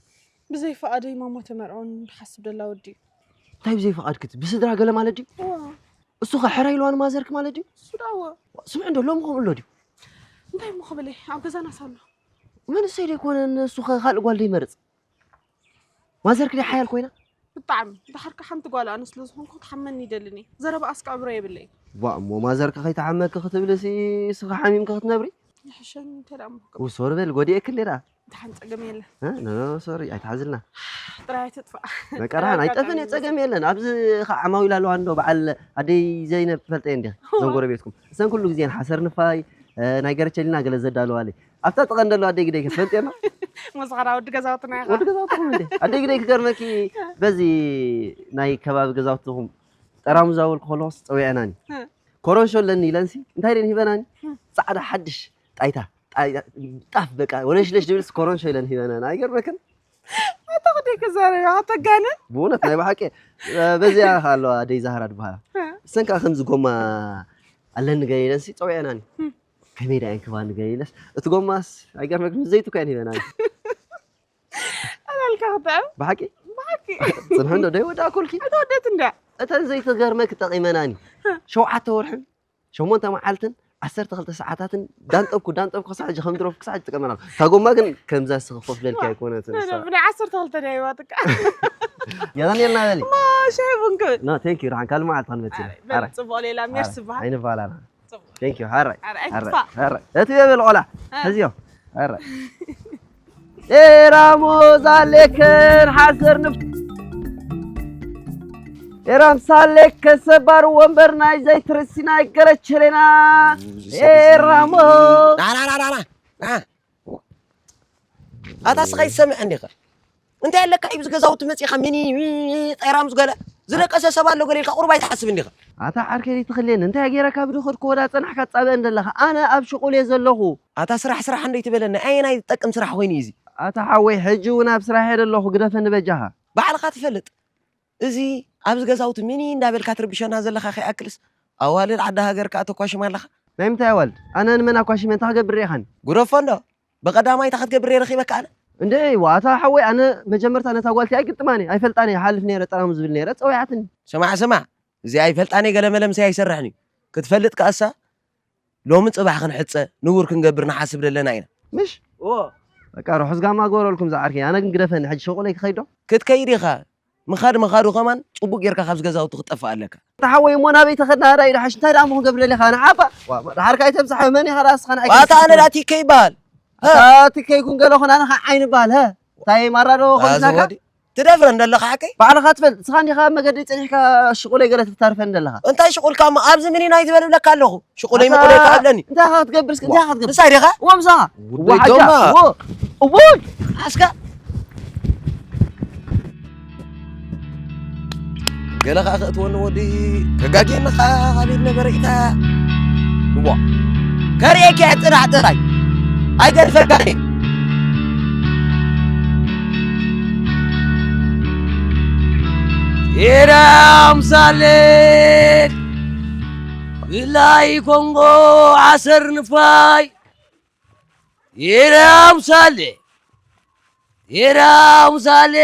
ብዘይ ፍቓደይ ማማ ተመርዖን ዝሓስብ ደላ ወዲ እዩ። እንታይ ብዘይ ፍቓድኪ እቲ ብስድራ ገለ ማለት ድዩ? እዋ። እሱ ኸ ሕራይ ኢልዋ ንማዘርኪ ማለት ድዩ? እሱ ደኣ እወ። ስምዒ እንዶ ሎሚ ከምኡ ኣሎ ድዩ? እንታይ እሞ ክብል እየ ኣብ ገዛናስ ኣሎ። መንእሰይ ዶ ኣይኮነን እሱ ኸ ካልእ ጓል ዶ ይመርጽ? ማዘርኪ ድያ ሓያል ኮይና? ብጣዕሚ። ደሓር ከ ሓንቲ ጓል ኣነ ስለ ዝኾንኩ ክትሓመኒ ይደልን እየ። ዘረባኣስ ከዕብሮ የብለይን። ዋ እሞ ማዘርኪ ከይትሓመኪ ክትብልሲ እስኺ ሓሚምኪ ክትነብሪ? ይሕሸኒ እንተ ደኣ እሞ ክገብር። ውሶር በል ጎዲኤኪ እንዴ ደኣ? ደሓን ጸገም የለን። እ? ኖ ኖ ሶሪ ኣይትሓዝልና። ጥራይ ኣይትጥፋእ። በቃ ደሓን ኣይጠፍን እየ ጸገም የለን። ኣብዚ ኸዓ ዓማዊል ኣለዋ እንዶ በዓል ኣደይ ዘይነብ ትፈልጠ እንዴ? እዋ። እዞም ጎረቤትኩም። እሰን ኩሉ ግዜ ሓሰር ንፋይ እ፣ ናይ ገረቸሊና ገለ ዘዳለዋለይ። ኣብታ ጥቐን ዘለዋ ኣደይ ግደይ ክትፈልጥ የማ? መሰኸራ ወዲ ገዛውትና ኢኻ። ወዲ ገዛውትኹም እንዴ? ኣደይ ግደይ ክገርመኪ በዚ ናይ ከባቢ ገዛውትኹም ጠራሙዝ ኣወልኩ ከለኹስ ጸዊዐናኒ። እ። ኮረንሾ ኣለኒ ኢለንሲ እንታይ ደን ሂበናኒ? እ። ጻዕዳ ሓድሽ ጣይታ ጣይ- ጣፍ በቃ ወለሽለሽ ድብል ኮረንሾ ኢለን ሂበናኒ። ኣይገርመክን? ኣታ ክደይ ክዛረብ ኣተጋነ ብእውነት ናይ ብሓቂ እ፣ በዚኣ ከ ኣለዋ ኣደይ ዛህራ ድበሃላ እ። እሰን ከዓ ከምዚ ጎማ ኣለኒ ገለ ኢለንሲ ፀውዐናኒ እ። ከመይ ዳ እንክባኒ ገለ ኢለስ እቲ ጎማስ ኣይገርመክ ምስ ዘይቱ ከን ሂበናኒ ኣላልካ ክጥዕም ብሓቂ ብሓቂ ፅንሑ እንዶ ደይ ወዳ ኩልኪ ኣይተወደት እንዳ እተን ዘይትገርመክ ጠቂመናኒ እ። ሸውዓተ ወርሕን ሸሞንተ መዓልትን ዓሰርተ ክልተ ሰዓታትን ዳንጠብኩ ዳንጠብኩ ክሳዕ ሕጂ ከም ድሮ ክሳዕ ሕጂ ጥቀመላ እታ ጎማ ግን ከምዛ ስኺ ኮፍ ለልኪ ኣይኮነትን እሳ ብናይ ዓሰርተ ክልተ ናይ ህይወትካ የቐንየልና በሊ ማ ሻሂ ቡን ክብል ኖ ቴንክ ዩ ደሓን ካልእ መዓልቲ ክንመፅእ ኢና በል ሓራይ ጽቡቕ ሌላ ሜርሲ ሓራይ በሃል ኣይንባላና ጽቡቕ ቴንክ ዩ ሓራይ ኣረ ሓራይ ኣይትጥፋእ ኣረ እቲ የብል ቆላ እ። ሕዝዮ ኣረ ኤራሞ ዛሌክን ሓሰር ንፍ ኤራም ሳሌክ ከሰባር ወንበር ናይ ዘይትርሲ ናይ ገረቸሌና ኤራሞ ራራራራራ ኣታ ስኻ ይሰምዕ እንዲኻ እንታይ ኣለካ እዩ ገዛውቲ መፂኻ ሚኒ ጠይራም ዝገለ ዝደቀሰ ሰብ ኣሎ ገለ ኢልካ ቁሩብ ኣይትሓስብን ዲኻ? ኣታ ዓርከይ ዘይትኽልየኒ፣ እንታይ ገይረካ ብድኹድ ክወዳ ጸናሕካ ትጻበ እንደለኻ? ኣነ ኣብ ሽቑል እየ ዘለኹ። ኣታ ስራሕ ስራሕ እንዶ ኣይትበለኒ፣ ኣየናይ ዝጠቅም ስራሕ ኮይኑ እዩ እዚ? ኣታ ሓወይ፣ ሕጂ እውን ኣብ ስራሕ እየ ዘለኹ፣ ግደፈኒ በጃኻ። ባዕልኻ ትፈልጥ። እዚ ኣብዚ ገዛውቲ ሚኒ እንዳበልካ ትርብሸና ዘለኻ ከይኣክልስ፣ ኣዋልድ ዓዲ ሃገር ከኣ ተኳሽማ ኣለኻ። ናይ ምንታይ ኣዋልድ? ኣነ ንመን ኣኳሽመ? እንታይ ክገብር ርኢኻኒ? ግደፎ እንዶ። ብቐዳማይ እንታይ ክትገብር እየ ረኺበካ ኣነ? እንደ ዋታ ሓወይ፣ ኣነ መጀመርታ ነታ ጓልቲ ኣይግጥማን እየ፣ ኣይፈልጣን እየ። ይሓልፍ ነይረ፣ ጠራሙ ዝብል ነይረ፣ ጸዊዓትኒ። ስማዕ፣ ስማዕ፣ እዚ ኣይፈልጣን እየ ገለ መለ ምሳይ ኣይሰርሕን እዩ። ክትፈልጥ ከኣሳ፣ ሎሚ ጽባሕ ክንሕጸ፣ ንቡር ክንገብር ንሓስብ ደለና ኢና። ምሽ? እዎ። በቃ ርሑስ ጋማ ግበረልኩም ዝዓርከይ። ኣነ ግን ግደፈኒ፣ ሕጂ ሸቑለይ ክኸይድ ዶ? ክትከይድ ኢኻ። ምኻድ ምኻዱ ከማን ጽቡቕ ጌርካ ካብዚ ገዛውቲ ክትጠፍእ ኣለካ። ኣታ ሓወይ፣ እሞ ናበይ ተኸድና? ዳ ኢዳ ሓሽ፣ እንታይ ደኣ እሞ ክንገብር ደሊኻ? ንዓባ? ዋ፣ ደሓር ከኣ ኣይተብዝሓ፣ መን ኢኻ ደኣ እስኻ ንዓይ ዋታ ኣነ ክትስሕተኒ? ደኣ ቲከ ይበሃል። ኣታ ቲከ ይኩን ገለ ኹን፣ ኣነ ኸዓ ዓይኒ ይበሃል፣ ሀ? እንታይ ማራ ዶ ኣዚ ኾንስናካ? ወዲ፣ ትደፍረን ደለኻ ሓቀይ? ባዕልኻ ትፈልጥ፣ እስኻ እንዲኻ ኣብ መገዲ ጸኒሕካ ሽቑለይ ገለ ትታርፈን ደለኻ። እንታይ ሽቑልካ እሞ ኣብዚ ምኒናይ ዝበልብለካ ኣለኹ። ሽቑለይ ኣታ ምቑለይ ከኣ ኣለኒ። እንታይ ኢኻ ክትገብር እስኪ? እንታይ ኢኻ ክትገብር? ምሳይ ዲኻ? እዎ ምሳኻ። ውደይ እዎ ሓጃ። ቶማ። እዎ። እውይ! ኣስካ። ገለ ኸኣ ከእትወኒ ወዲ ከጋግየኒ ኸኣ ካበይ ነበረ ኢታ? እዋ። ከርእየኪ እየ ጥራሕ ጥራይ። ኣይገድፈካን እየ። ኢራም ሳሌ፣ ብላይ ኮንጎ፣ ዓሰር ንፋይ። ኢራም ሳሌ፣ ኢራም ሳሌ።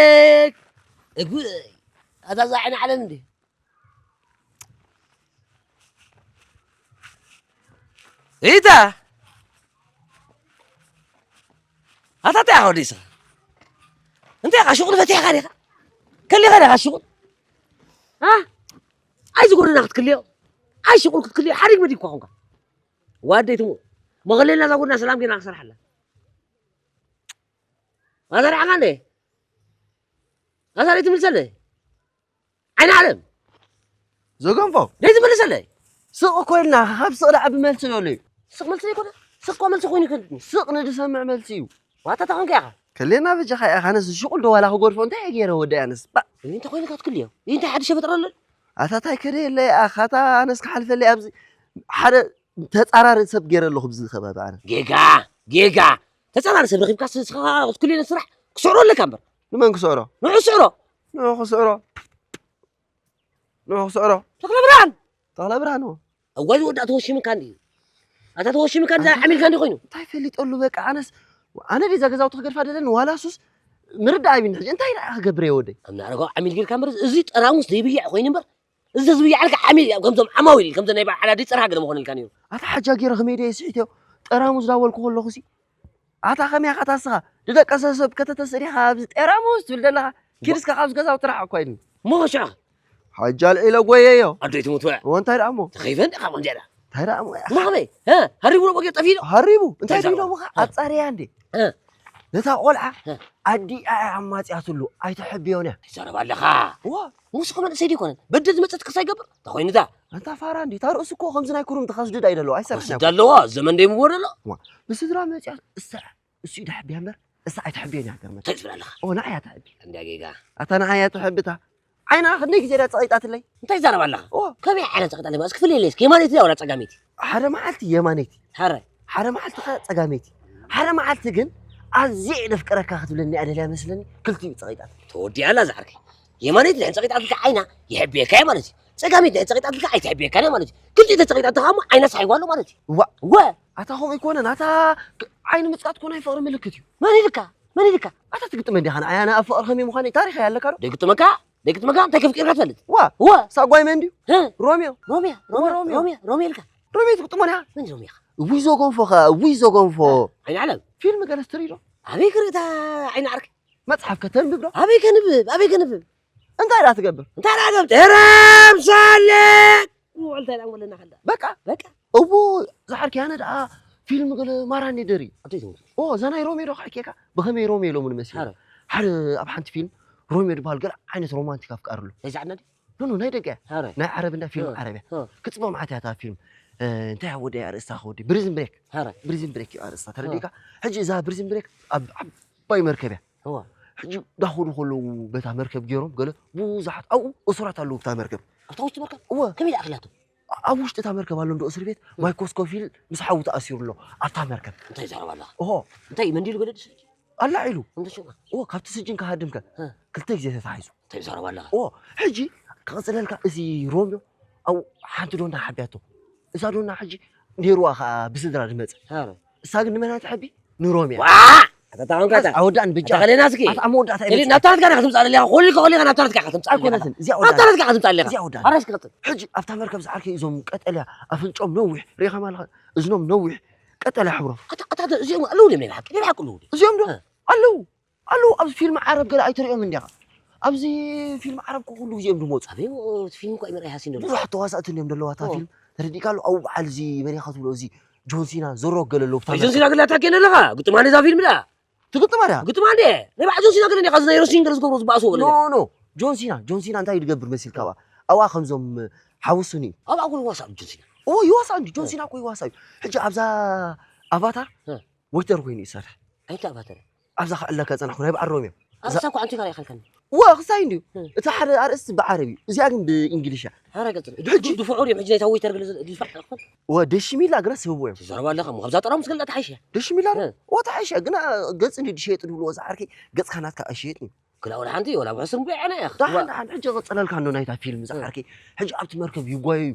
እጉይ፣ ኣታ እዛ ዓይኒ ዓለም እንዴ? ኢታ? ኣታ እንታይ ኢኻ ወዲስኻ? እንታይ ኢኻ ሽቑል ፈቲሕካ ዲኻ? ከሊኻ ዲኻ ሽቑል? ኣ? ኣይ ዝጎድና ክትክልዮ? ኣይ ሽቑል ክትክልዮ? ሓዲግ መዲግ እኳ ኾንካ። ዋደይ ትሙ። መኸለልና እዛ ጎድና ሰላም ጌና ክሰርሓላ። ኣዛ ርዓኻ እንዴ? ኣዛ ደይ ትምልሰለይ? ዓይኒ ዓለም። ዘገንፎ። ደይ ትምልሰለይ? ስቕ እኮ ኢልና፣ ካብ ስቕ ደኣ ዓቢ መልሲ በሉ እዩ። ስቕ መልሲ ዘይኮነ? ስቕ እኮ መልሲ ኮይኑ ይከልኒ። ስቕ ንድሰምዕ መልሲ እዩ። ዋታ ተኾንካ ኢኻ? ከሌና በጃኻ ኢኻ፣ ኣነስ ሽቑል ዶ ዋላ ክጎድፎ እንታይ እየ ገይረ ወደይ ኣነስ? ባ- እዚ እንታይ ኮይኑ ክትክልዮ? እዚ እንታይ ሓድሽ ፈጠረ ኣሎ? ኣታ ታይ ከደ የለ ኣኻ፣ ኣታ ኣነስ ክሓልፈለይ ኣብዚ ሓደ ተጻራሪ ሰብ ገይረ ኣለኹ ኣብዚ ከባቢ ኣነ። ጌጋ፣ ጌጋ። ተጻራሪ ሰብ ረኺብካ ንስኻ ክትክልዮ ነቲ ስራሕ ክስዕሮ ኣለካ እምበር። ንመን ክስዕሮ? ንዑ ስዕሮ። ንዑ ክስዕሮ። ንዑ ክስዕሮ። ተኽለ ብርሃን። ተኽለ ብርሃን እዎ። እዋይ ዝወዳእ ተወሺምካ እንድዩ። ኣታ ተወሺምካ እንዳ ዓሚልካ እንዲ ኮይኑ። እንታይ ፈሊጠሉ በቃ ኣነስ ኣነ ዲዛ ገዛውቲ ክገድፋ ደለኒ ዋላ ሱስ ምርዳእ ኣይብኒ ሕጂ እንታይ ደኣ ክገብር እየ ወደይ? ኣብ ናዕረጋው ዓሚል ጌርካ እምበር እዚ ጠራሙስ ዘይብያዕ ኮይኑ እምበር እዚ ተዝብያዓልካ ዓሚል እያ፣ ከምዞም ዓማዊል፣ ከምዞም ናይ በዓል ዓዲ ጸርሃ ገለ ምኾነልካ ነይሩ። ኣታ ሓጃ ገይረ ከመይ ደየ ስሒተዮ? ጠራሙዝ ዳበልኩ ከለኹሲ፣ ኣታ ከመይ ኢኻ ታስኻ? ድደቀሰ ሰብ ከተተስእ ዲኻ ኣብዚ ጠራሙዝ ትብል ዘለኻ? ኪድ እስከ ካብዚ ገዛ ውጥራሕ እኳ ኢልኒ። እሞ ሽዑ? ሓጃ ኣልዒለ ጎየዮ። ኣደይ ትሙት ወያ። እሞ እንታይ ደኣ እሞ? ተኸይፈ እንዲኻ እሞ እንዲያ ደኣ። እንታይ ደኣ እሞ? እሞ ከመይ? ሀ? ሃሪቡ ዶ በጊዕ ጠፊኡ ዶ? ሃሪቡ። እንታይ እንታይ ትብሎ ዘረባ? እሞ ኸ? ሀ? ኣጻርያ እንዴ? ሀ? ነታ ቆልዓ ሀ? ኣዲኣ እያ ኣማጽያትሉ፣ ኣይተሐብዮን እያ። ትዛረብ ኣለኻ። እዋ። ሙስኻ መንእሰይ ደይኮነን። በደል ዝመጸት ክሳ ይገብር። እንታይ ኮይኑ እዛ? ኣንታ ፋራ እንዲ፣ እታ ርእሲ እኮ ከምዚ ናይ ኩሩም ተኸስድድ ኣይደለዋ፣ ኣይሰርሕን ክወስድ እያ። ኣለዎ፣ ዘመን ደይምዎ ደሎ። እዋ። ብስድራ መጽያ እሳ፣ እሱ እዩ ደሐብያ እምበር፣ እሳ ኣይተሐብዮን እያ፣ ገርመት። እንታይ ትብል ኣለኻ? ኦ፣ ንዓይ እያ ተሐቢ። እንዳ ጌጋ። ኣታ ንዓይ እያ ተሐብታ። ዓይና ክንደይ ግዜ እያ ጸቒጣትለይ? እንታይ ትዛረብ ኣለኻ? ኦ። ከመይ ዓይና ጸቒጣትለይ? እስኪ ፍለየለይ እስኪ፣ የማነይቲ ድያ ወላ ጸጋመይቲ? ሓደ መዓልቲ የማነይቲ። ሕራይ። ሓደ መዓልቲ ኸ ጸጋመይቲ። ሓደ መዓልቲ ግን ኣዝየ እየ ዘፍቅረካ ክትብለኒ እያ ደልያ መስለኒ፣ ክልቲኡ ጸቒጣትለይ። ተወዲኣ ኣላ ዝዓርከይ። የማነይቲ ድሕን ጸቒጣትልካ ዓይና ይሕብየካ እያ ማለት እዩ። ጸጋመይቲ ድሕን ጸቒጣትልካ ኣይትሕብየካን እያ ማለት እዩ። ክልቲኡ ተጸቒጣትልካ እሞ ዓይና ሳሒዋ ኣሎ ማለት እዩ። ዋ። ወ። ኣታ ከምኡ ኣይኮነን፣ ኣታ ክ-፣ ዓይኒ ምጽቃጥ እኮ ናይ ፍቕሪ ምልክት እዩ። መን ኢልካ? መን ኢልካ? ኣታ ትግጥመ እንዲኻ ንዓይ፣ ኣነ ኣብ ፍቕሪ ከመይ ምዃነይ ታሪኽ እያ ኣለካ ዶ? ደይግጥመካ? ደይግጥመካ? እንታይ ከፍቂርካ ትፈልጥ? ዋ። ወ። ሳጓይ መን ድዩ? ህ? ሮሚዮ። ሮሚዮ፣ ዋ፣ ሮሚዮ፣ ሮሚዮ። ሮሚዮ፣ ሮሚዮ ኢልካ። ሮሚዮ ትግጥሞ ዲኻ? መን ሮሚዮ ኢኻ? እውይ ዘጎንፎ ኸ፣ እውይ ዘጎንፎ። እ፣ ዓይኒ ዓለም። ፊልም ገለስ ትርኢ ዶ? ኣበይ ክርኢ እታ ዓይኒ ዓርከይ? መጽሓፍ ከተንብብ ዶ? ኣበይ ከንብብ? ኣበይ ከንብብ? እንታይ ደኣ ትገብር? እንታይ ደኣ ገብር? ኤረም ሳሌ! ውዕል እንታይ ደኣ ንብለና ከንዳ? በቃ። በቃ። እዎ፣ ዝዓርከይ ኣነ ደኣ ፊልም ገለ ማራኒ ደሪ። ኣንተ ይትሙት። ኦ፣ እዛ ናይ ሮሜ ዶ ክሕኬካ? ብኸመይ ሮሜ ኢሎምኒ መሲሉ? ሓረ። ሓደ ኣብ ሓንቲ ፊልም ሮሜ ዝበሃል ገለ ዓይነት ሮማንቲክ ኣፍቃሪ ኣሎ። ናይ ዛዕድና ድዩ? ኖ፣ ኖ፣ ናይ ደገ እያ። ሓረ። ናይ ዓረብ እንዳ ፊልም እ። ዓረብ እያ። እ። ክጽበ መዓት እያ እታ ፊልም። እ፣ እንታይ እያ ወዲ እያ ኣርእስታ ከወዲ? ብሪዝን ብሬክ። ሓረ። ብሪዝን ብሬክ እዩ ኣርእስታ። ተረዲእካ? ሕጂ እዛ ብሪዝን ብሬክ ኣብ ዓባይ መርከብ እያ። እዋ። ሕጂ ዳኸዱ ከለዉ በታ መርከብ ገይሮም ገለ ብዙሓት ኣብኡ እሱራት ኣለዉ ብታ መርከብ። ኣብታ ውሽጢ መርከብ? እወ። ከመይ ደኣ ክላቶም? ኣብ ውሽጢ እታ መርከብ ኣሎ እንዶ እስር ቤት ማይኮ ስኮፊል ምስ ሓዉ ተኣሲሩ ኣሎ ኣብታ መርከብ። እንታይ ይዛረብ ኣለኻ? ኦሆ። እንታይ መንዲሉ ገለ ድስ? ኣላ ኢሉ። እንተ ሽማ? እወ፣ ካብቲ ስጅን ክሃድም ከ እ። ክልተ ግዜ ተታሒዙ። እንታይ ይዛረብ ኣለኻ? እወ፣ ሕጂ ክቕጽለልካ እዚ ሮሚዮ ኣብኡ ሓንቲ ዶና ሓቢያቶ። እዛ ዶና ሕጂ ነይርዋ ከኣ ብስድራ ዝመጸ። ኣረ። እሳ ግን ንመን እያ ትሕቢ? ንሮሚያ። ዋ! ኣታ ታውን ካታ። ኣወዳእን ብጃ። ኣታ ኸሌና እስኪ። ኣታ ኣብ መወዳእታ ኸሌ-፣ ናብታ ናትካ ኢኻ ትምጻእ ዘለኻ። ኹሉ ኸሌኻ ናትካ ኢኻ ትምጻእ ዘለኻ። ኣይኮነትን። እዚኣ ኣወዳእን። ናብታ ናትካ ኢኻ ትምጻእ ዘለኻ። እዚኣ ኣወዳእን። ኣረ እስኪ ቀጽል። ሕጂ ኣብታ መርከብ ዝዓርከይ እዞም ቀጠልያ ኣፍንጮም ነዊሕ፣ ርኢኻማ ኣለኻ? እዝኖም ነዊሕ፣ ቀጠልያ ሕብሮም። ኣታ፣ ኣታ፣ እዚኦም ኣለዉ ድዮም ናይ ብሓቂ? ናይ ብሓቂ ኣለዉ ድዮም? እዚኦም ዶ? እ። ኣለዉ። ኣለዉ። ኣብዚ ፊልም ዓረብ ገለ ኣይትርእዮም እንዲኻ? ኣብዚ ፊልም ዓረብ እኮ ኩሉ ግዜ እዮም ዝመጹ። ኣበይ እቲ ፊልም እኮ ኣይመርኣይ ሃሲን ዘሎ። ብዙሓት ተዋሳእቲ እንድዮም ዘለዋ እታ ኦ። ፊልም። ተረዲእካ ኣሎ? ኣብኡ በዓል እዚ መን ኢኻ ትብሎ? እዚ ጆን ሲና፣ ዘ ሮክ ገለ ኣለዉ ኣብታ ጆን ፊልም። ሲና ገለ ኣታ ኬን ኣለኻ? ግጥም ኣለ እዛ ፊልም ደኣ። ትግጥም ኣድያ? ግጥም ኣለ። ናይ በዓል ጆን ሲና ገለ እንዲኻ፣ እዚ ናይ ሮሲን ገለ ዝገብሮ ዝበኣስዎ ገለ ኖ፣ እንዲኻ። ኖ። ጆን ሲና፣ ጆን ሲና እንታይ ይገብር መሲልካ ኣብኣ? ኣብኣ ከምዞም ሓውሱን እዩ። ኣብኣ እኮ ይዋሳእ ጆን ሲና። ኦ፣ ይዋሳእ እንዲ። ጆን ሲና እኮ ይዋሳእ እዩ። ሕጂ ኣብዛ ኣቫታር እ። ወይተር ኮይኑ ይሰርሕ። ኣይተ ኣባተረ። ኣብዛ ክዕለካ ጸናሕኩ ናይ በዓል ሮም እዮም። ኣርእስታ እዛ እኮ ኣንቲካ ይኸልከኒ። ዋ፣ ክሳይ እንድዩ። እ። እቲ ሓደ ኣርእስቲ ብዓረብ እዩ። እዚኣ ግን ብእንግሊሽ እያ። ኣረ ቀጽል። ሕጂ ድፉ-፣ ድፉዑ ድዮም ሕጂ ናይታ ወይተር ገለ ዝል-፣ ዝልፋዕ ክኸል? ዋ፣ ደሽሚላ ግና ስህብዎ እዮም። ትዛረብ ኣለኻ እሞ፣ ካብዛ ጥራሙስ ገለ ተሓይሸ። ደሽሚላ እ። ዋ፣ ተሓይሸ። ግና ገጽ እንዲ ድሸየጥ ድብልዎ ዝዓርከይ፣ ገጽካ ናትካ ኣይሸየጥን እዩ። ክላ ወላ ሓንቲ፣ ወላ ብሕስር ምበይ ዓነ እያ። ደሓን፣ ዋ። ደሓን። ሕጂ ቀጽለልካ እንዶ ናይታ ፊልም እ። ዝዓርከይ። ሕጂ ኣብቲ መርከብ ይጓየዩ።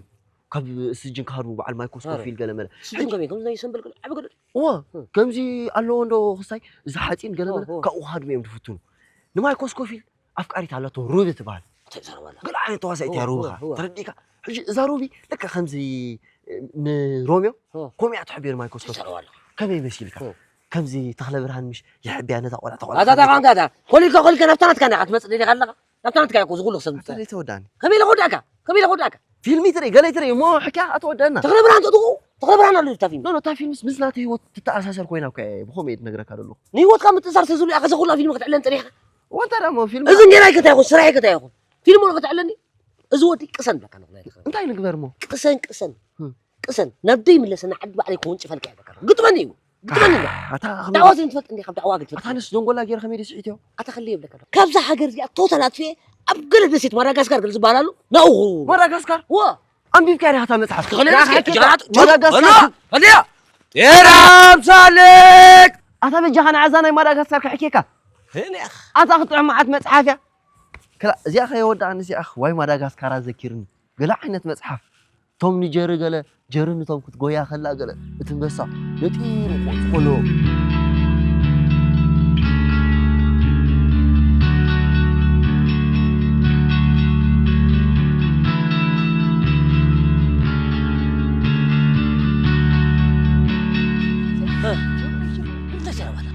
ካብ ስጅን ክሃድሙ በዓል ማይኮ ኣረ። ስኮፊል ገለ መለ። ስጅን ከመይ? ከምዚ ናይ ሰምበል ገለ ዓቢ ገለ? እወ፣ እ። ከምዚ ኣለዎ እንዶ ክስታይ፣ እዚ ሓጺን ገለ ኦ፣ መለ፣ ኦ። ካብኡ ክሃድሙ እዮም ዝፍትኑ። ንማይኮ ስኮፊል ኣፍቃሪት ኣለቶ፣ ሩቢ ትበሃል። እንታይ ትዛረብ ኣለኻ? ገለ ዓይነት ተዋሳኢት እያ ሩቢ ኸኣ። እወ። ተረዲእካ? ሕጂ እዛ ሩቢ ልክዕ ከምዚ ንሮሚዮ ኦ። ከምኡ እያ ትሕብዮ ንማይኮ ስኮፊል። እንታይ ትዛረብ ኣለኻ? ከመይ መሲልካ? ኦ። ከምዚ ተኽለ ብርሃን ምሽ ይሕብያ ነታ ቆልዓ፣ እታ ቆልዓ ኣታ፣ ኣታ፣ ከምዚ ኣታ፣ ኣታ። ኮሊካ፣ ኮሊካ ናብታ ናትካ እንዲኻ ትመጽእ ደሊኻ ኣለኻ? ናብታ ናትካ እኮ ዝኹሉ ክሰብ ኣታ ዘይተወዳእኒ። ከመይ ኢለ ክወዳእካ? ከመይ ኢለ ክወዳእካ? ፊልም ይትርኢ፣ ገለ ይትርኢ እሞ ሕክያ ኣትወደና። ተኽለ ብርሃን ተጥቑ፣ ተኽለ ብርሃን ኣሎ ኣብታ ፊልም። ኖ፣ ኖ፣ እታ ፊልምስ ምስ ናተይ ህይወት ትተኣሳሰር ኮይና እኮ እየ ብኸምኡ እየ ዝነግረካ ዘለኹ። ንህይወትካ ምትእሳር ተዝህሉ ኢኻ፣ እዛ ኩላ ፊልም ክትዕለን ጸኒሕካ። ወንታ ደሞ ፊልም እዛ ጌናይ ከታይ ይኹን፣ ስራይ ከታይ ይኹን። ፊልም ውን ክትዕለኒ? እዚ ወዲ ቅሰን በቃ ኣለኹ፣ ናይ ተኽለ። እንታይ ንግበር እሞ? ቅሰን፣ ቅሰን። ህም። ቅሰን፣ ናብ ደይ ምለሰና ዓዲ ባዕለይ ክወንጭፈልካ እየ በቃ። ግጥመኒ እዩ። ግጥመኒ እዩ። ኣታ ከመይ ዳዕዋ ዘይትፈልጥ እንዲኻ፣ ዳዕዋ ግጥመኒ። ኣታ ንስ ደንጎላ ገይረ ከመይ ደስሒትዮ? ኣታ ከለይ ይብለካ ዶ። ካብዛ ሃገር እዚኣ ቶታል ኣጥፍኤ ኣብ ገለ ደሴት ማዳጋስካር ገለ ዝበሃል ኣሎ። ናብኡ። ማዳጋስካር? ዋ። ኣንቢብካ ዲኻ እታ መጽሓፍ? ክኽእል ንኣኻ እስኪ ሓቂ ጀራት ማዳጋስካር። ጀራት። ወዲያ። ቴራም ሳልክ። ኣታ በጃኻ ንዓዛ ናይ ማዳጋስካር ከሕኬካ። እኔ ኣታ ክትጥዕም መዓት መጽሓፍ እያ። ክላ እዚኣ ከየወዳእኒ እዚኣ ዋይ ማዳጋስካር ኣዘኪርኒ። ገለ ዓይነት መጽሓፍ። ቶም ንጀሪ ገለ፣ ጀሪ ንቶም ክትጎያ ከላ ገለ፣ እቲ ኣንበሳ ነጢሩ ቆጽቆሎ። እንታይ ዘረባ እታ?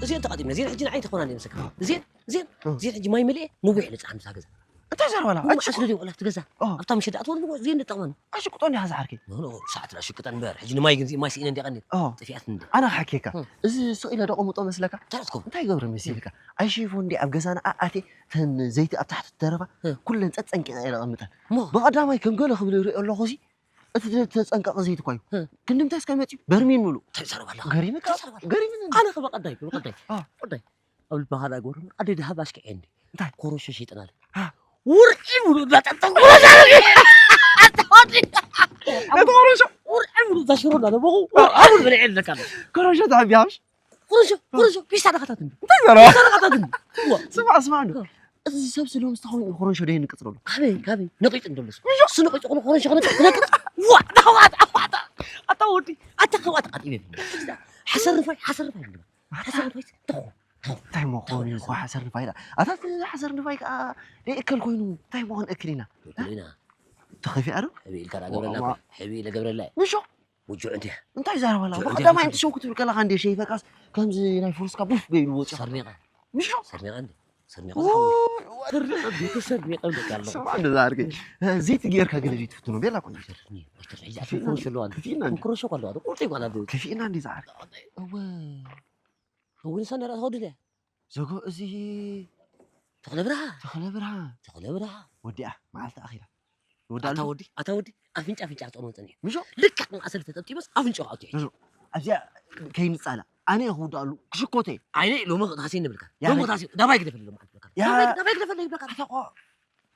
እዚአን ተቓጢምና፣ እዚአን ሕጂ ንዓይ ተኾና እንደ መሰካ። እዚአን፣ እዚአን፣ እ። እዚአን ሕጂ ማይ መሊኤ፣ ነዊሕ ኢለ ጸዓን ምስታ ገዛ። እንታይ ዘረባ እታ? እሞ ኣጭ- መዓስ ልድዩ ቆላ ኣብቲ ገዛ? ኦ። ኣብታ ምሸት ደኣ ትወልድዎ፣ እዚአን ንጠቕመን። ኣሽቅጦ እንዲኻ ዝዓርከይ። ኖ፣ ኖ፣ ሰዓት ላሽቅጠን እምበር፣ ሕጂ ንማይ ግን፣ ማይ ስኢነ እንዲያ ቀኒት። ኦ። ጥፊኣትኒ እንደ። ኣነ ሓኬካ። እ። እዚ ስቕ ኢለ ደቐምጦ መስለካ? እንታይ ትገብሮ መሲልካ? ኣይሽፎ እንዲ ኣብ ገዛና ኣኣቴ፣ ተን ዘይቲ ኣብ ታሕቲ ትተረፋ፣ እ። ኩለን ጸጸንቂቐ እየ ደቐምጠን። እሞ? ብቐዳማይ ከም ገለ ክብል ይሪኦ ኣለኹ፣ እዚ እቲ ተጸንቀቐ ዘይቲ እኳ እዩ። እ። ክንዲ ምንታይ እስከ መጺኡ? በርሚል ምሉእ። እንታይ ትዛረብ ኣለኻ? ገሪምካ? እንታይ ትዛረብ ኣለኻ? ገሪምኒ። ኣነ ከ በቐዳይ፣ በቐዳይ። አ። በቐዳይ። ኣብ ልባኻ ደኣ ግበሮ። ኣደይ ደሃብ ኣሽኪዐ እንዲ። እንታይ? ኮረሾ ሸይጥና ኣለ። አ። ውርዒ ሙሉእ እንዳጠጠ ኮረሾ ኣለ። ኣታ ወዲ። ነቲ ኮረሾ? ውርዒ ሙሉእ እዛ ሽሮ እንዳለበኹ፣ አ። ውርዒ ሙሉእ በሊዐ ኣለካ ኣለ። ኮረሾ ትሕቢ ሃብሽ? ኮረሾ፣ ኮረሾ፣ ፒስታ ደኻታት እንዲ። እንታይ ዘረባ? ፒስታ ደኻታት እንዲ። ዋ። ስማዕ፣ ስማዕ እንዶ። እ። እዚ ሰብ ስለ ምስ ተኸውን እዩ ኮረሾ ደይ ንቅጽ ዘሎ። ካበይ፣ ካበይ? ነቂጽ እንዶ ኣለስ። ምሾ? እሱ ነቂጽ ኮነ ኮረሾ ከነቅጽ፣ ነቅጽ። ዋ፣ ኣታ፣ ኣታ፣ ኣታ፣ ኣታ ወዲ፣ ኣታ ካብ ኣታ ቃጢበ። ሓሰር ንፋይ፣ ሓሰር ንፋይ እንዲ። ሓሰር ንፋይ፣ ተኾ፣ ተኾ። እንታይ መኾን እዩ እኮ ሓሰር ንፋይ ኢላ? ኣታ እቲ ሓሰር ንፋይ ከኣ ደይ እከል ኮይኑ እንታይ መኾን እክል ኢና? እክል ኢና። ተኸፊኣ ዶ? ሕቢ ኢልካ ደኣ ገብረላ ዋ፣ እኮ። ሕቢ ኢለ ገብረላ። ምሾ? ውጁዕ እንዲያ። እንታይ ዛረባ ኣላ? ውጁዕ እንዲያ፣ ብቐዳማይ ውጁዕ። እንትሸው ክትብል ከለኻ እንዴ ሸይፈካስ ከምዚ ናይ ፉርስካ ቡፍ ገይሩ ወፂኡ። ሰርኒቐ። ምሾ? ሰርኒቐ እንዴ? ሰርኒቐ። ውይ፣ ሰርኒቐ እንዴ? ሰርኒቐ እንዴ? ስማ እንደ ዛርገ። ዘይቲ ጌርካ ገለ ዘይትፍትኖ ቤላ ኮን። ኣይተርፍኒ፣ ኣይተርፍኒ። ሕጂ ኣቲ ክፍእና እንዴ? ክሮሾ ከለዋ ዶ? ቁርጠይ ጓላ ዶ? ክፍእና እንዴ ዛርገ? እወ። እውን ሰነራ ተኸዱ ድያ? ዘጎ እዚ ተኽለ ብርሃ። ተኽለ ብርሃ። ተኽለ ብርሃ። ወዲኣ፣ መዓልቲ ኣኺላ። ወዳ ኣታ ኣሉ? ወዲ፣ ኣታ ወዲ፣ ኣፍንጫ ኣፍንጫ ክጠቕሞ ጸኒሑ። ምሾ? ልክዕ መኣሰሪ ተጠብጢበስ ኣፍንጫኡ ኣውጺኡ። ምሾ? ኣብዚኣ ከይንጻላ ኣነ እየ ክውድኣሉ ክሽኮተ። ዓይነ ሎሚ ታሲ ንብልካ። ያ ሎሚ በይ። ታሲ ዳባይ ግደፈለይ ሎሚ ዓንተ በልካ። ያ ዳባይ በይ። ዳባይ ግደፈለይ ይብለካ። ኣታ ቆ-፣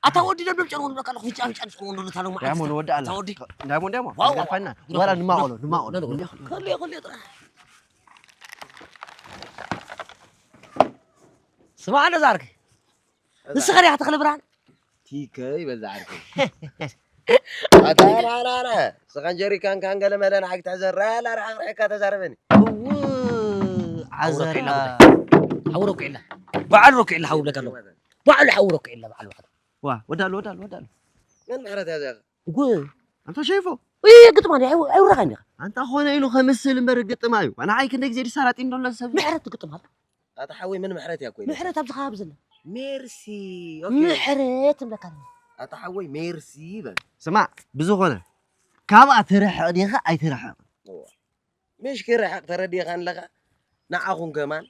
ኣታ ወዲ ደብደብ ጨርወ ንብለካ ኣለኹ። ፍጫ ፍጫ ጨርወ ንብለካ ኣለኹ። ዳሞ ንወዲ ኣላ። ኣታ ወዲ። ዳሞ ዳሞ። ዋው፣ ዋው፣ ገርፋና። ዋው። ወላ ንማቆሎ ንማቆሎ። ኖ፣ ኖ፣ ኖ። ከልዮ፣ ከልዮ ጥራሕ። ስማዕ ነዛ ዓርከይ። ንስኻ ዲኻ ተኽለ ብርሃን? ቲከ ይበዛ ዓርከይ። ኣታ ራ፣ ራ፣ ራ። ስኻን ጀሪካን ካን ገለ መለ ንዓይ ክትሕዘን ራ፣ ራ፣ ራ፣ ራ፣ ኢልካ ተዛረበኒ። እው፣ ሓው ዓዘራ። ሮኬላ ጉዳይ። ሓው ሮኬላ። በዓል ሮኬላ ሓው ብለካ ኣለኹ። በዓል ሓው ሮኬላ በዓል በዓል። ዋ፣ ወዳሉ፣ ወዳሉ፣ ወዳሉ። መን ምሕረት እያ እዚኣ? እጉ። ኣንታ ሸይፎ። እይ፣ ግጥም ኣለ፣ ኣይ-፣ ኣይውረኻን ዲኻ? ኣንታ ኾነ ኢሉ ከምስል እምበር ግጥም ኣዩ። ንዓይ ክንደይ ግዜ ድሳላጢ እንደሎ ሰብ። ምሕረት ትግጥም ኣለ። ኣታ ሓወይ፣ ምን ምሕረት እያ እኮ ኢለ። ምሕረት ኣብዚ ከባቢ ዘላ። ሜርሲ፣ ኦኬ። ምሕረት እብለካ ኣለኹ። ኣታ ሓወይ፣ ሜርሲ በል። ስማዕ፣ ብዝኾነ፣ ካብኣ ትርሕቕ ዲኻ ኣይትርሕቕ? እዋ። ምሽ ክርሕቕ ተረዲእኻ ኣለኻ። ንዓኹም ከማን፣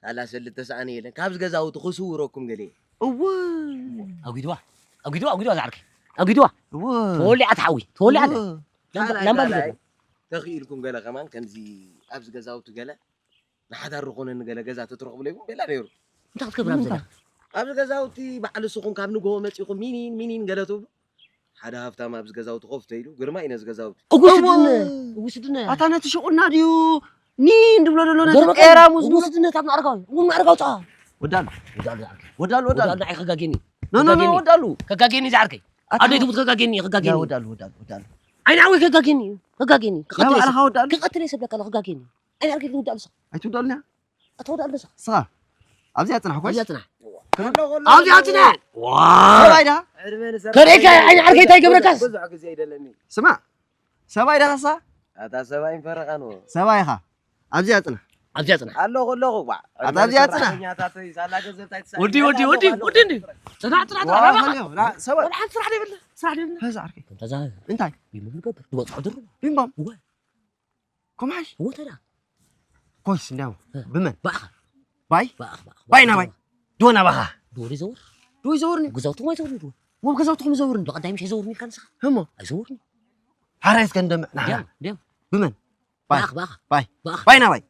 ሳላ ሰልተ ሰኣን የለን። ካብዚ ገዛውቲ ክስውረኩም ገለ። እወ። ኣጒድዋ፣ ኣጒድዋ፣ ኣጒድዋ ዝዓርከይ። ኣጒድዋ። እወ። ተወሊዓ ትሓዊ፣ ተወሊዓ እወ። ኣለ። ላምባ፣ ካልኣይ፣ ላምባ ካልኣይ፣ ንገዛ። ተኽኢልኩም ገለ ከማን፣ ከምዚ ኣብዚ ገዛውቲ ገለ ንሓዳር ዝኾነኒ ገለ ገዛ ተትረኽቡ ለይኩም ቤላ ነይሩ። እንታይ ክትገብር ኣብ እንታይ? ዘለና? ኣብዚ ገዛውቲ ባዕሉ ንስኹም ካብ ንግሆ መጺኹም ሚኒን፣ ሚኒን ገለ ትብሉ። ሓደ ሃብታም ኣብዚ ገዛውቲ ኮፍ ተይሉ፣ ግርማ እዩ ነዚ ገዛውቲ። እጉ ስድነ፣ እወ። እጉ ስድነ። ኣታ ነቲ ሽቁና ድዩ ኒን ድብሎ ዘሎ ነቲ ገርማ ጤራሙዝ እጉ ድብሎ? ስድነ ካብ ንኣርጋዊ፣ እጉ ንኣርጋዊ ጸዋ። ወዳሉ። ወዳሉ ዝዓርከይ። ወዳሉ፣ ወዳሉ። ወዳሉ ንዓይ ከጋጌኒ። ኖ፣ ኖ፣ ኖ፣ ከጋጌኒ። ወዳሉ። ከጋጌኒ ዝዓርከይ። ኣታ ኣደይ ትሙት ከጋጌኒ፣ ያ ከጋጌኒ። ወዳሉ፣ ወዳሉ፣ ወዳሉ። ዓይኒ ዓወይ ከጋጌኒ፣ ከጋጌኒ። ያ ክቐትል ባዕልኻ ሰብ-፣ ወዳሉ። ክቐትል እየ ሰብለካ ኣሎ፣ ከጋጌኒ። ዓይኒ ዓርከይ ትውዳሉ ሰ-፣ ኣይትውዳሉን እያ? ኣትወዳሉ ሰ-፣ ስኻ ኣብዚኣ ጽናሕ፣ ኮይስ? ኣብዚኣ ጽናሕ። ክብ-፣ ኣብዚኣ ጽናሕ። ዋ! ሰብኣይ ዳ? ዕድመ ንሰብ ከደይ ከ ዓይኒ ዓርከይ እንታይ ገብረካስ? ብዙሕ ግዜ ይደለኒ። ስማ፣ ሰብኣይ ዳ ኸሳ? ኣታ ሰብኣይ ፈረቓ ነው። ሰብኣይ ኢኻ። ኣብዚኣ ጽናሕ። ኣብዚኣ ጽናሕ። ኣለኹ፣ ኣለኹ፣ ዋ። ኣታ ኣብዚኣ ጽናሕ። ሰራሕተኛታተይ፣ ሳላ ገንዘብ ታይ ትሰኣል? ወዲ፣ ወዲ፣ ወዲ፣ ኣለኹ፣ ወዲ እንዲ። ጽናሕ፣ ጽናሕ፣ ዋ፣ ጽናሕ፣ በቃ። ኸልዮ፣ ና፣ ሰብኣይ። ወላ ሓንቲ ስራሕ ዘይብልና፣ ስራሕ ዘይብልና። ኸዛ ዓርከይ። ከምታ ዛ-፣ እንታይ? ቢምቢ ንገብር፣ ንወጽዖ ድሩ። ቢምባም? እወ። ኮምሓሽ? እወ፣ ተዳ። ኮይስ፣ እንዲያው፣ እ። ብመን? ባእኻ። ባይ? ባእኻ፣ ባእኻ። ባይ ናባይ? ዶ ናባኻ? ዶ ይዘውር? ዶ ይዘውርኒ? ገዛውትኹም ኣይዘውርኒ ዶ? ወብ ገዛውትኹም ይዘውርኒ? ብቐዳይ ምሽ ይዘውርኒ ኢልካ ንስኻ? ህሞ? ኣይዘውርኒ። ሓራይ እስከ እንደምዕ፣ ና፣ ና። ድያም፣ ድያም። ብመን? ባይ። ባእኻ፣ ባእኻ። ባይ። ባእኻ። ባይ ናባይ?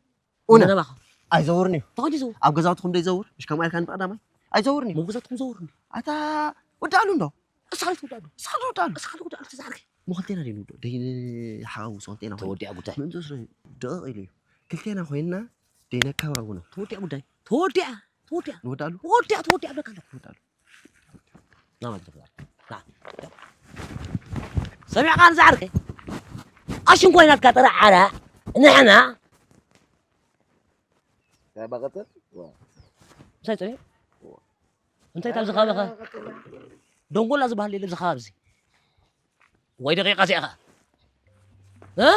ኡነ። ናባኻ። ኣይዘውርን እዩ። ተኸዲ ዘውር። ኣብ ገዛውትኹም ዶ ይዘውር? ምሽ ከምኡ ኢልካ ንብቐዳማይ? ኣይዘውርን እዩ። ሞ ገዛውትኹም ዘውርኒ። ኣታ ወዳሉ እንዶ? እስኻ ትወዳሉ። እስኻ ትወዳሉ። እስኻ ትወዳሉ፣ ተዛርጊ። ሞ ክልቴና ደይ ንውዶ? ደይ ንሓዋውሶ ክልቴና ኮይና። ተወዲኣ ጉዳይ። ምእንተ ስለ ደቕ ኢሉ እዩ። ክልቴና ኮይና ደይ ነካባቡ ነው። ተወዲኣ ጉዳይ። ተወዲኣ። ተወዲኣ። ንወዳሉ? ተወዲኣ፣ ተወዲኣ እብለካ ኣለኹ። ንወዳሉ። ና ማለት ነው። ና። ሰሚዕካ ንዝዓርከይ? ኣሽንኳይ ናትካ ጥራሕ ዓራ፣ ንሕና። ያ በቐጥል? ዋ። እንታይ ጥሪ? ዋ። እንታይ ካብ ዝኻበኻ? ደንጎላ ዝበሃል የለ ኣብዚ ከባቢ እዚ። ወይ ደቂቃ እዚኣ ኸኣ። እ?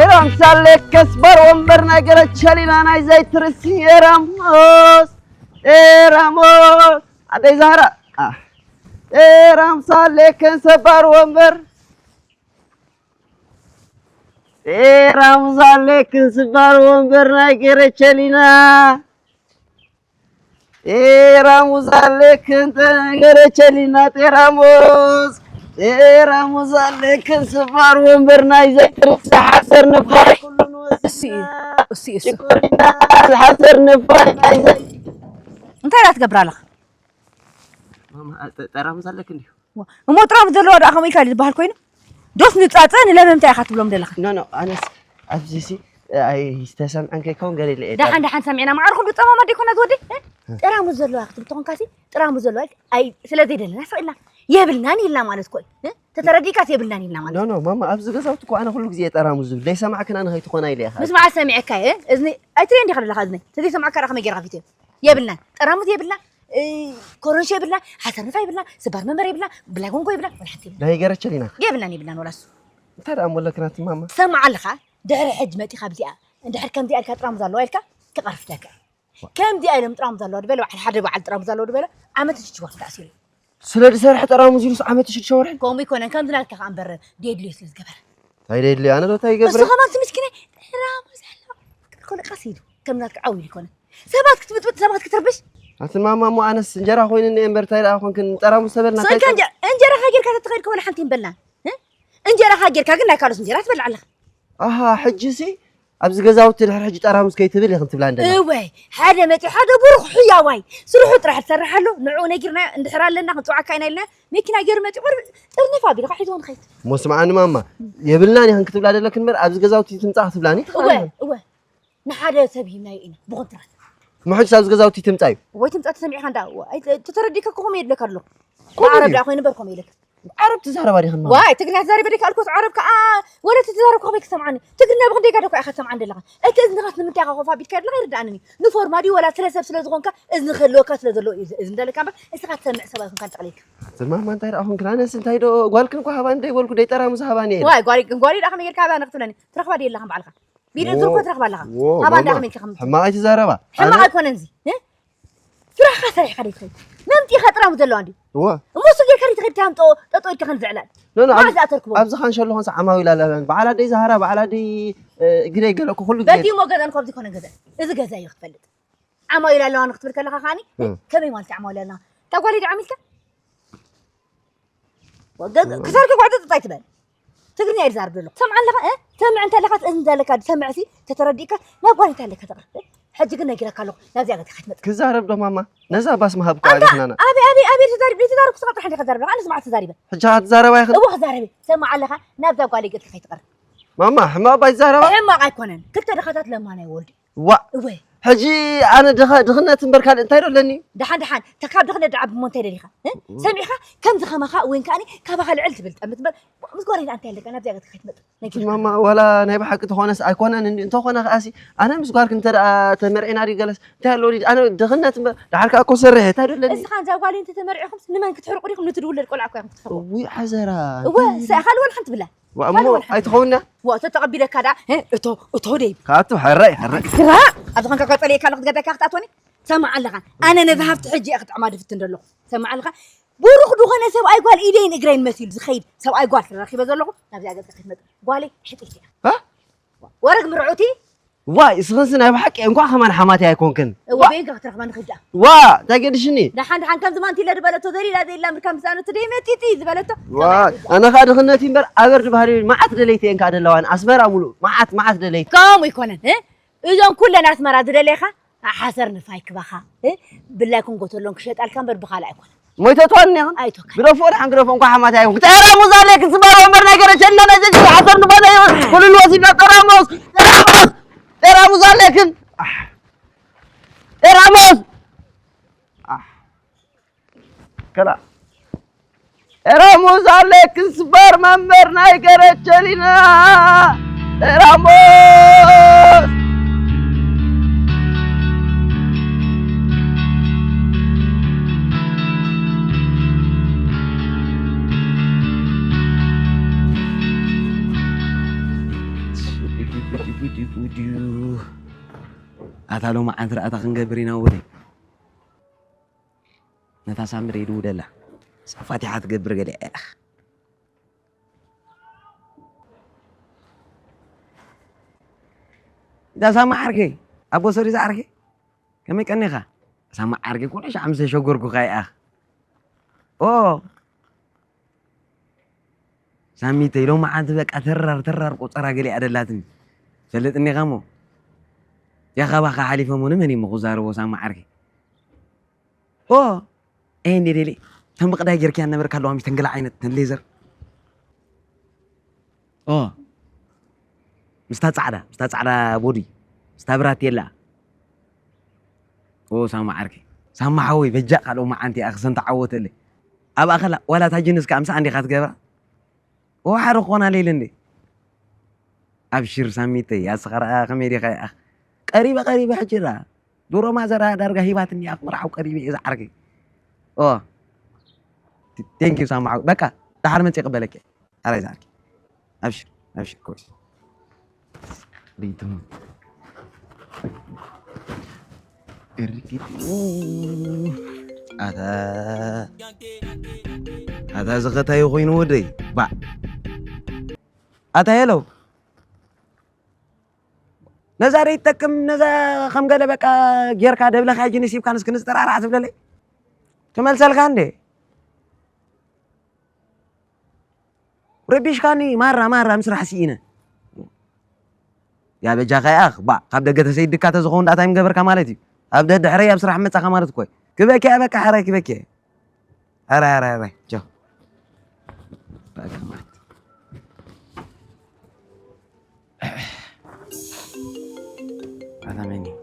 ኤራም ሳሌ ከስባር ወንበር ናይ ገረቸሊና ናይ ዘይትርሲ ኤራሞስ፣ ኤራሞስ፣ ኣደይ ዛህራ፣ ኣ፣ ኤራም ሳሌ ከንሰባር ወንበር፣ ኤራም ሳሌ ከንስባር ወንበር ናይ ገረቸሊና። ጤራሙዝ ኣለክን ተገረቸሊና ጤራሙዝ። ጤራሙዝ ኣለክን ስባር ወንበር ናይ ዘይትርሳ ሓሰር ነፋር ኩሉ ንወስድና። እሱ እዩ፣ እሱ እዩ፣ እሱ። ሽኮሪና ሓሰር ነፋር ናይ ዘይ- እንታይ ኢላ ትገብር ኣለኻ? ማማ፣ ጠ-፣ ጠራሙዝ ኣለክ እንዲሁ። ዋ፣ እሞ ጥራሙዝ ዘለዋ ደኣ ከምኡ ኢልካ ዝበሃል ኮይኑ? ዶስ ንጻጸ ንለመምታ ኢኻ ትብሎም ዘለኻ? ኖ፣ ኖ፣ ኣነስ ኣብዚ ሲ ኣይተሰምዐን ከይከውን ገለ ኢለ እየ ደሓን፣ ጠራሙዝ። ደሓን ሰሚዕና። ማዕርኹም ዶ ጸማማት ደይኮና ትወዲ? እ? እ። ጥራሙዝ ዘለዋ ክትብል ተኾንካሲ፣ ጥራሙዝ ዘለዋ ኣይ፣ ስለ ዘይደለና ስቕ ኢልና የብልናን ኢልና ማለት እኮ እዩ። እ? ተተረዲእካስ የብልናን ኢልና ማለት ኖ፣ እዩ። ኖ፣ ማማ፣ ኣብዚ ገዛውቲ እኮ ኣነ ኩሉ ግዜ እየ ጠራሙዝ ዝብል። ዘይሰማዕክን ኣነ ከይትኾና ኢለ እየ። ምስማዕ ሰሚዐካ እየ። እዝኒ ኣይትርእየን ዲኻ ዘለኻ እዝኒ? ተዘይሰማዕካ ደኣ ከመይ ጌርካ ፊት እየ? የብልናን። ጠራሙዝ የብልና፣ እ፣ ኮረንሾ የብልና፣ ሓሰር ነፋር የብልና፣ ስባር መንበር የብልና፣ ብላይ ጎንጎ የብልና፣ ወላ ሓንቲ የብልና። ናይ ገረቸሊና። የብልናን፣ የብልናን ወላ እሱ። እንታይ ደኣ እሞ ኣለክና እቲ ማማ? ትሰምዓ ኣለኻ? ድሕሪ ሕጂ መጺኻ ኣብዚኣ፣ እንድሕር ከምዚኣ ኢልካ ጥራሙዝ ኣለዋ ኢልካ፣ ክቐርፍደካ። ዋ። ከምዚኣ ኢሎም ጥራሙዝ ኣለዋ ድበለ፣ በዓል ሓደ በዓል ጥራሙዝ ኣለዋ ድበለ፣ ዓመት ሽዱሽተ ወርሒ ተኣሲሩ እዩ። ስለ ዝሰርሐ ጠራሙዝ ኢሉስ ዓመት ሽዱሽተ ወርሒ? ከምኡ ኣይኮነን፣ ከምዚ ናትካ ከኣ እምበር ዴድልዮ ስለ ዝገበረ። እንታይ ደሊ ኣነ ዶ እንታይ እሱ ይገብረ? ከማን እቲ ምስኪናይ ጥራሙ ዘሎ። ፍቅር ኮነ ቀስ ኢሉ። ከም ናትካ ዓው ኢሉ ይኮነ። ሰባት ክትብጥብጥ፣ ሰባት ክትርብሽ። ኣቲ ማማ እሞ ኣነስ እንጀራ ኮይኑኒ እየ እምበር እንታይ ደኣ ኮንክን ጠራሙስ ተበልና እንታይ ስእልካ እንጀ-፣ እንጀራኻ ጌርካ ተትኸይድ ከሆነ ሓንቲ ይንበልና። እ? እንጀራኻ ጌርካ ግን ናይ ካልኦስ እንጀራ ትበልዕ ኣለኻ። ኣሃ፣ ሕጂ ሲ ኣብዚ ገዛውቲ ድሕሪ ሕጂ ጠራሙስ ከይትብል ኢኽን ትብላ እንደላ። እወ፣ ሓደ መፂኡ፣ ሓደ ብሩኽ ሕያዋይ ስርሑ ጥራሕ ትሰርሕ ኣሎ። ንዕኡ ነጊርና እንድሕር ኣለና ክንፅዋዓካ ኢና ኢልና መኪና ገይሩ መፂኡ፣ ቆርብ ጥርንፍ ኣቢልካ ሒዝዎ ንኸይድ። እሞ ስምዓኒ ማማ፣ የብልናን ኢኽን ክትብላ ደለክን እምበር ኣብዚ ገዛውቲ ትምፃእ ክትብላኒ እወ፣ ትኽእላ። እወ። ንሓደ ሰብ ሂብናዮ ኢና ብኮንትራት። ምሕጅ ኣብዚ ገዛውቲ ትምጻ እዩ። ወይ ትምጻ ተሰሚዕካ እንዳ፣ ወይ ተ-፣ ተተረዲእካ እኮ ከመይ የድለካ ኣሎ? ኮመዲ ብዓረብ እዩ። ደኣ ኮይኑ በር ከመይ ኢለካ? ዓረብ ትዛረባ ዲኽን ማለት? ዋይ፣ ትግርኛ ትዛረብ ዲካ ኣልኮስ ዓረብ ከኣ ወላ ትዛረብ ከመይ ክሰምዓኒ? ትግርኛ ብኽንደይ ጋር እኮ ኢኻ ትሰምዓ እንደለኻ። እቲ እዝንኻስ ንምንታይ ኢኻ ኮፍ ኣቢልካ ኣለኻ ኣይርድኣንን እዩ። ንፎርማ ድዩ ወላ ስለ ሰብ ስለ ዝኾንካ እዝኒ ክህልወካ ስለ ዘለዎ እዩ እዚ እንዳለካ እምበር እስኻ ትሰምዕ ሰብ ኣይኮንካን ጠቕሊልካ። ዝማማ እንታይ ደኣ ኾንክን? ኣነስ እንታይ ዶ ጓልክን እኮ ሃባኒ ደይበልኩ ደይ ጠራሙዝ ሃባኒ እየ። ዋይ፣ ጓል፣ ጓል ደኣ ከመይ ጌርካ ሃባኒ ክትብለኒ? ትረኽባ ድዩ ኣለኻ ባዕልኻ? ቢል እግሪ እኮ ትረኽባ ኣለኻ። ዎ፣ ኣባ እንዳ ማማ፣ ከመይ ኢልካ ከም ሕማቕ ኣይትዛረባ። ሕማቕ ኣነ ኣይኮነን እዚ፣ እ? ስራሕካ ሰሪሕካ ደይ ትኸይድ? መምጺእካ ጥራሙዝ ዘለዋ እንድዩ። ዎ። እሞ እሱ ጌርካ ደይ ትኸይድ? ታምጦ፣ ጠጦ ኢልካ ከም ዝዕላል። ኖ፣ ኖ፣ መዓዝ ኣብዚ፣ ዝኣተርክዎ? ኣብዚ ካንሸሎ ኾንስ ዓማዊ ኢላ ኣለበን። በዓል ኣደይ ዛህራ፣ በዓል ኣደይ፣ እ፣ ግደይ ገለ እኮ ኩሉ ግዜ። በቲ እሞ ገዛን እኮ ኣብዚ ኮነ ገዛ። እዚ ገዛ እዩ ክፈልጥ። ዓማዊ ኢላ ኣለዋ ንክትብል ከለኻ ከኣኒ፣ እ። ከመይ ማለት እዩ ዓማዊ ኢላ ኣለዋ? እታ ጓል ኢዳ ዓሚልካ? ወገ-፣ ክሳድካ ጓዕጽጽ ኣይትበል። ትግርኛ እየ ዝዛረብ ዘለኹ። ትሰምዕ ኣለኻ፣ እ? ትሰምዕ እንተ ኣለኻ፣ ትእዝዝ እንተ ኣለካ፣ ትሰምዕሲ፣ ተተረዲእካ፣ ናብ ጓል እንታይ ኣለካ ተቕርብ? ሕጂ ግን ነጊረካ ኣለኹ፣ ናብዚኣ ገዛ ከይትመጽእ። ክዛረብ ዶ ማማ? ነዛ ባስ ምሃብ እኮ ኣንታ፣ ኣለኽናና። ኣቤ፣ ኣቤ፣ ኣቤ፣ ተዛሪብ፣ ዘይተዛረብኩ ስኻ ጥራሕ እንዲኻ ትዛረብ ኣለኻ፣ ኣነ ስማዕ ተዛሪበ። ሕጂ ኸዓ ትዛረባ ኢኽን? እወ፣ ክዛረብ እየ። ትሰምዕ ኣለኻ፣ ናብዛ ጓል ገጽካ ከይትቐርብ። ማማ፣ ሕማቕ ባይ ትዛረባ? ሕማቕ ኣይኮነን። ክልተ ድኻታት ለማና ይወልዱ። ዋእ። እወ። ሕጂ ኣነ ድኸ-፣ ድኽነት እምበር ካልእ እንታይ ዶ ኣለኒ? ደሓን፣ ደሓን። ተካብ ድኽነት ደኣ ብሞ እንታይ ደሊኻ? እ? እም። ሰሚዕኻ? ከምዚ ኸማኻ ወይን ከኣኒ ካባኻ ልዕል ትብል ጠምት እምበር፣ ምስ ጓለይ ደኣ እንታይ ኣለካ? ናብዚኣ ገጽካ ከይትመጽእ። ነጊርካ። ማማ፣ ዋላ ናይ ብሓቂ ተኾነስ ኣይኮነን እንዲ-፣ እንተኾነ ከኣሲ፣ ኣነ ምስ ጓልክ እንተ ደኣ ተመርዒና ድዩ ገለስ፣ እንታይ ኣለዎ ድዩ? ኣነ ድኽነት እምበር፣ ደሓር ከኣ እኮ ሰርሐ፣ እንታይ ዶ ኣለኒ? እስኻ እንዛ ጓለይ እንተተመርዒኹምስ ንመን ክትሕርቁ ዲኹም? ነቲ ዝውለድ ቆልዓ እኮ ኢኹም ክትሕርቁ። እውይ፣ ሓዘራ። እወ፣ እንታይ? ስ-፣ ካልእ ዋላ ሓንቲ ብላ። ዋ፣ እሞ ካልእ ዋላ ሓንቲ። ኣይትኸውንና? ዋ፣ ተተቐቢለካ ደኣ፣ እ፣ እቶ፣ እቶ ደይ። ካቱ፣ ሕራይ፣ ሕራይ። ስራ! ኣብዚ ኾንካ ቀጸለ ኢልካ ኣለኹ፣ ትገዳካ ክትኣትወኒ? ሰማዕ ኣለኻ። ኣነ ነዛ ሃብቲ ሕጂ እየ ክጥዕማ ድፍትን ዘለኹ። ሰማዕ ኣለኻ። ብሩኽ ዝኾነ ሰብኣይ ጓል ኢደይን እግረይን መሲሉ ዝኸይድ ሰብኣይ ጓል ስለ ረኺበ ዘለኹ፣ ናብዚኣ ገጽካ ከይትመጽእ። ጓለይ ሕጽይቲ እያ። ሃ? ወረግ ምርዑቲ? ዋይ፣ እስኽንሲ ናይ ብሓቂ እንኳዕ ከማን ሓማተይ ኣይኮንክን። እወ፣ ዋ! በይንካ ክትረኽባ ንኽዳ። ዋ! እንታይ ገዲሽኒ? ደሓን፣ ደሓን፣ ከምዚ ማንቲለ ዝበለቶ ዘሊላ ዘሊላ ምርካብ ምሳኖ ትደይ መጢጢ ዝበለቶ። ዋይ፣ ኣነ ኸኣ ድኽነት እምበር ኣበር ድባህሪ መዓት ደለይቲ እየን ከኣ ደለዋን። ኣስመራ ሙሉእ መዓት፣ መዓት ደለይቲ። ከምኡ ይኮነን፣ እ? እዞም ኩለን ኣስመራ ዝደለኻ ሓሰር ንፋይ ክባኻ፣ እ? ብላይ ክንጎተሎም ክሸጣልካ እምበር ብኻልእ ኣይኮነን። ሞይተትዋን እኒኻ? ኣይቶካ። ግደፎ፣ ደሓን ግደፎ፣ እንኳ ሓማት ኣይኹን። ጠራሙዝ ኣለክን ስባር ወንበር ናይ ገረቸልና ናይ ዘጅ ሓሰር ንፋይ ናይ ኩሉ ወሲድና። ጠራሙዝ፣ ጠራሙዝ፣ ጠራሙዝ ኣለክን። ኣሕ። ጠራሙዝ። ኣሕ። ከላ። ጠራሙዝ ኣለክን ስባር መንበር ናይ ገረቸሊና። ጠራሙዝ። ኣታ ሎማዓንቲ ደኣ እንታይ ክንገብር ኢና ወደይ? ነታ ሳምሪ ይድውለላ። ሳፋቲሓ ትገብር ገለ እያ። እዛ ሳማ ዓርከይ፣ ኣቦ ሰሪዛ ዓርከይ፣ ከመይ ቀኒኻ? ሳማ ዓርከይ፣ ኩሉ ሻዕ ምስ ተሸጎርኩኻ ይኣኽ። ኦ፣ ሳሚተይ፣ ሎማዓንቲ በቃ ተራር፣ ተራር ቆጸራ ገለ እያ ደላትኒ። ፈልጥ እኒኻ እሞ። ያ ካባኻ ሓሊፎም እውን መን እሞ ክዛረቦ ሳማ ዓርከይ? ኦ፣ ኤ፣ እንዴ ደሊ። ተን ብቕዳይ ጌርክያ ነበርካ ኣለዋ፣ ምሽ ተን ገለ ዓይነት፣ ተን ሌዘር። ኦ፣ ምስታ ጻዕዳ፣ ምስታ ጻዕዳ ቦዲ፣ ምስታ ብራቴላ። ኦ፣ ሳማ ዓርከይ። ሳማ ሓወይ፣ በጃ ካልኦ መዓንቲ ኣኽሰን ተዓወተለይ። ኣብኣ ከላ፣ ዋላ እታ ጅንስ ከኣ ምሳኣ እንዲኻ ትገብራ? ኦ፣ ሓደ ክኾና ለይለ እንዴ። ኣብሽር ሳሚተይ፣ ኣስኻ ረኣ ከመይ ዲኻ ይኣኽ? ቀሪበ፣ ቀሪበ ሕጂ ረኣ። ዱሮ ማዘራ ዳርጋ ሂባትኒ እያ ክምርዓው ቀሪበ እየ ዝዓርከይ። ኦ። ቴንክ ዩ ሳማዓው። በቃ፣ ደሓር መጽእ ክበለኪ። ኣራይ ዝዓርከይ። ኣብሽር፣ ኣብሽር፣ ኮሽ። ሪትም። እርግጥ። ኣታ፣ ኣታ ዝኸታዩ ኮይኑ ወደይ። ባዕ። ኣታ ሄሎ፣ ነዛ ደይትጠቅም፣ ነዛ ከም ገለ በቃ ጌርካ ደብለኻ ጅንስ ሂብካ ንስኪ ንዝጠራራዕ ትብለለይ? ትመልሰልካ እንዴ? ረቢሽካኒ ማራ ማራ፣ ምስራሕ ስኢነ። ያ በጃኻ ያኽ፣ ባ፣ ካብ ደገ ተሰይድካ ተዝኸውን ዳኣ እንታይ ምገበርካ ማለት እዩ? ኣብ ደድሕረይ ኣብ ስራሕ መጻኻ ማለት እኮ እዩ። ክበኪ እያ በቃ፣ ሕራይ ክበኪ እያ። ሕራይ፣ ሕራይ፣ ሕራይ፣ ቻው። በቃ ማለት። ኣታ መን እዩ?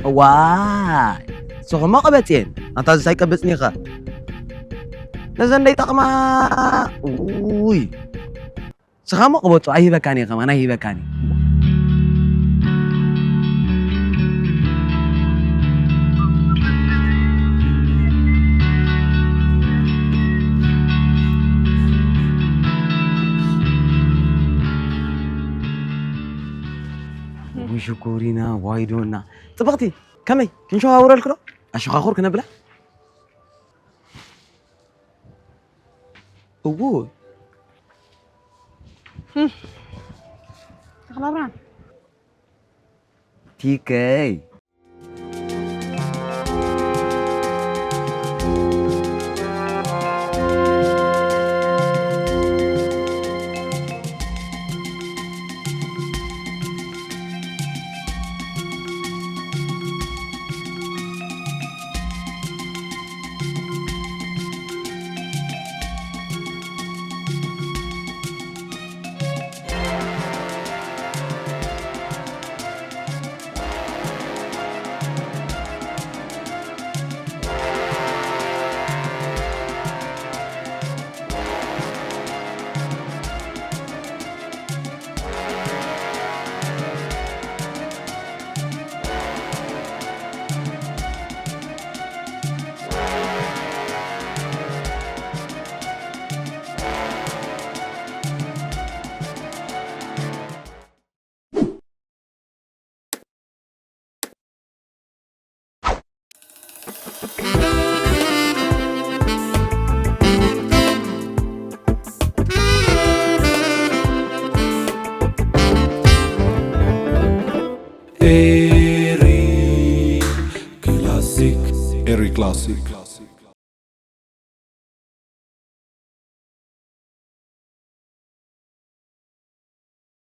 እዋይ፣ ንስኹም እሞ ቀበጽ እየን። ኣንታ ዝስ ኣይቀብጽን ኢኻ። ነዘን ደይጠቕማ፣ ውይ። ንስኻ እሞ ቅበጾ፣ ኣይህበካን እየ ከማን፣ ኣይህበካን እየ። ውይ ሽኮሪና፣ ዋይ ዶና። ጽብቕቲ፣ ከመይ? ክንሸዋውረልክ ዶ? ኣሸኻኹር ክነብላ? እዎ። ተኽለብርሃን። ቲከይ። ኤሪ ክላሲክ፣ ኤሪ ክላሲክ።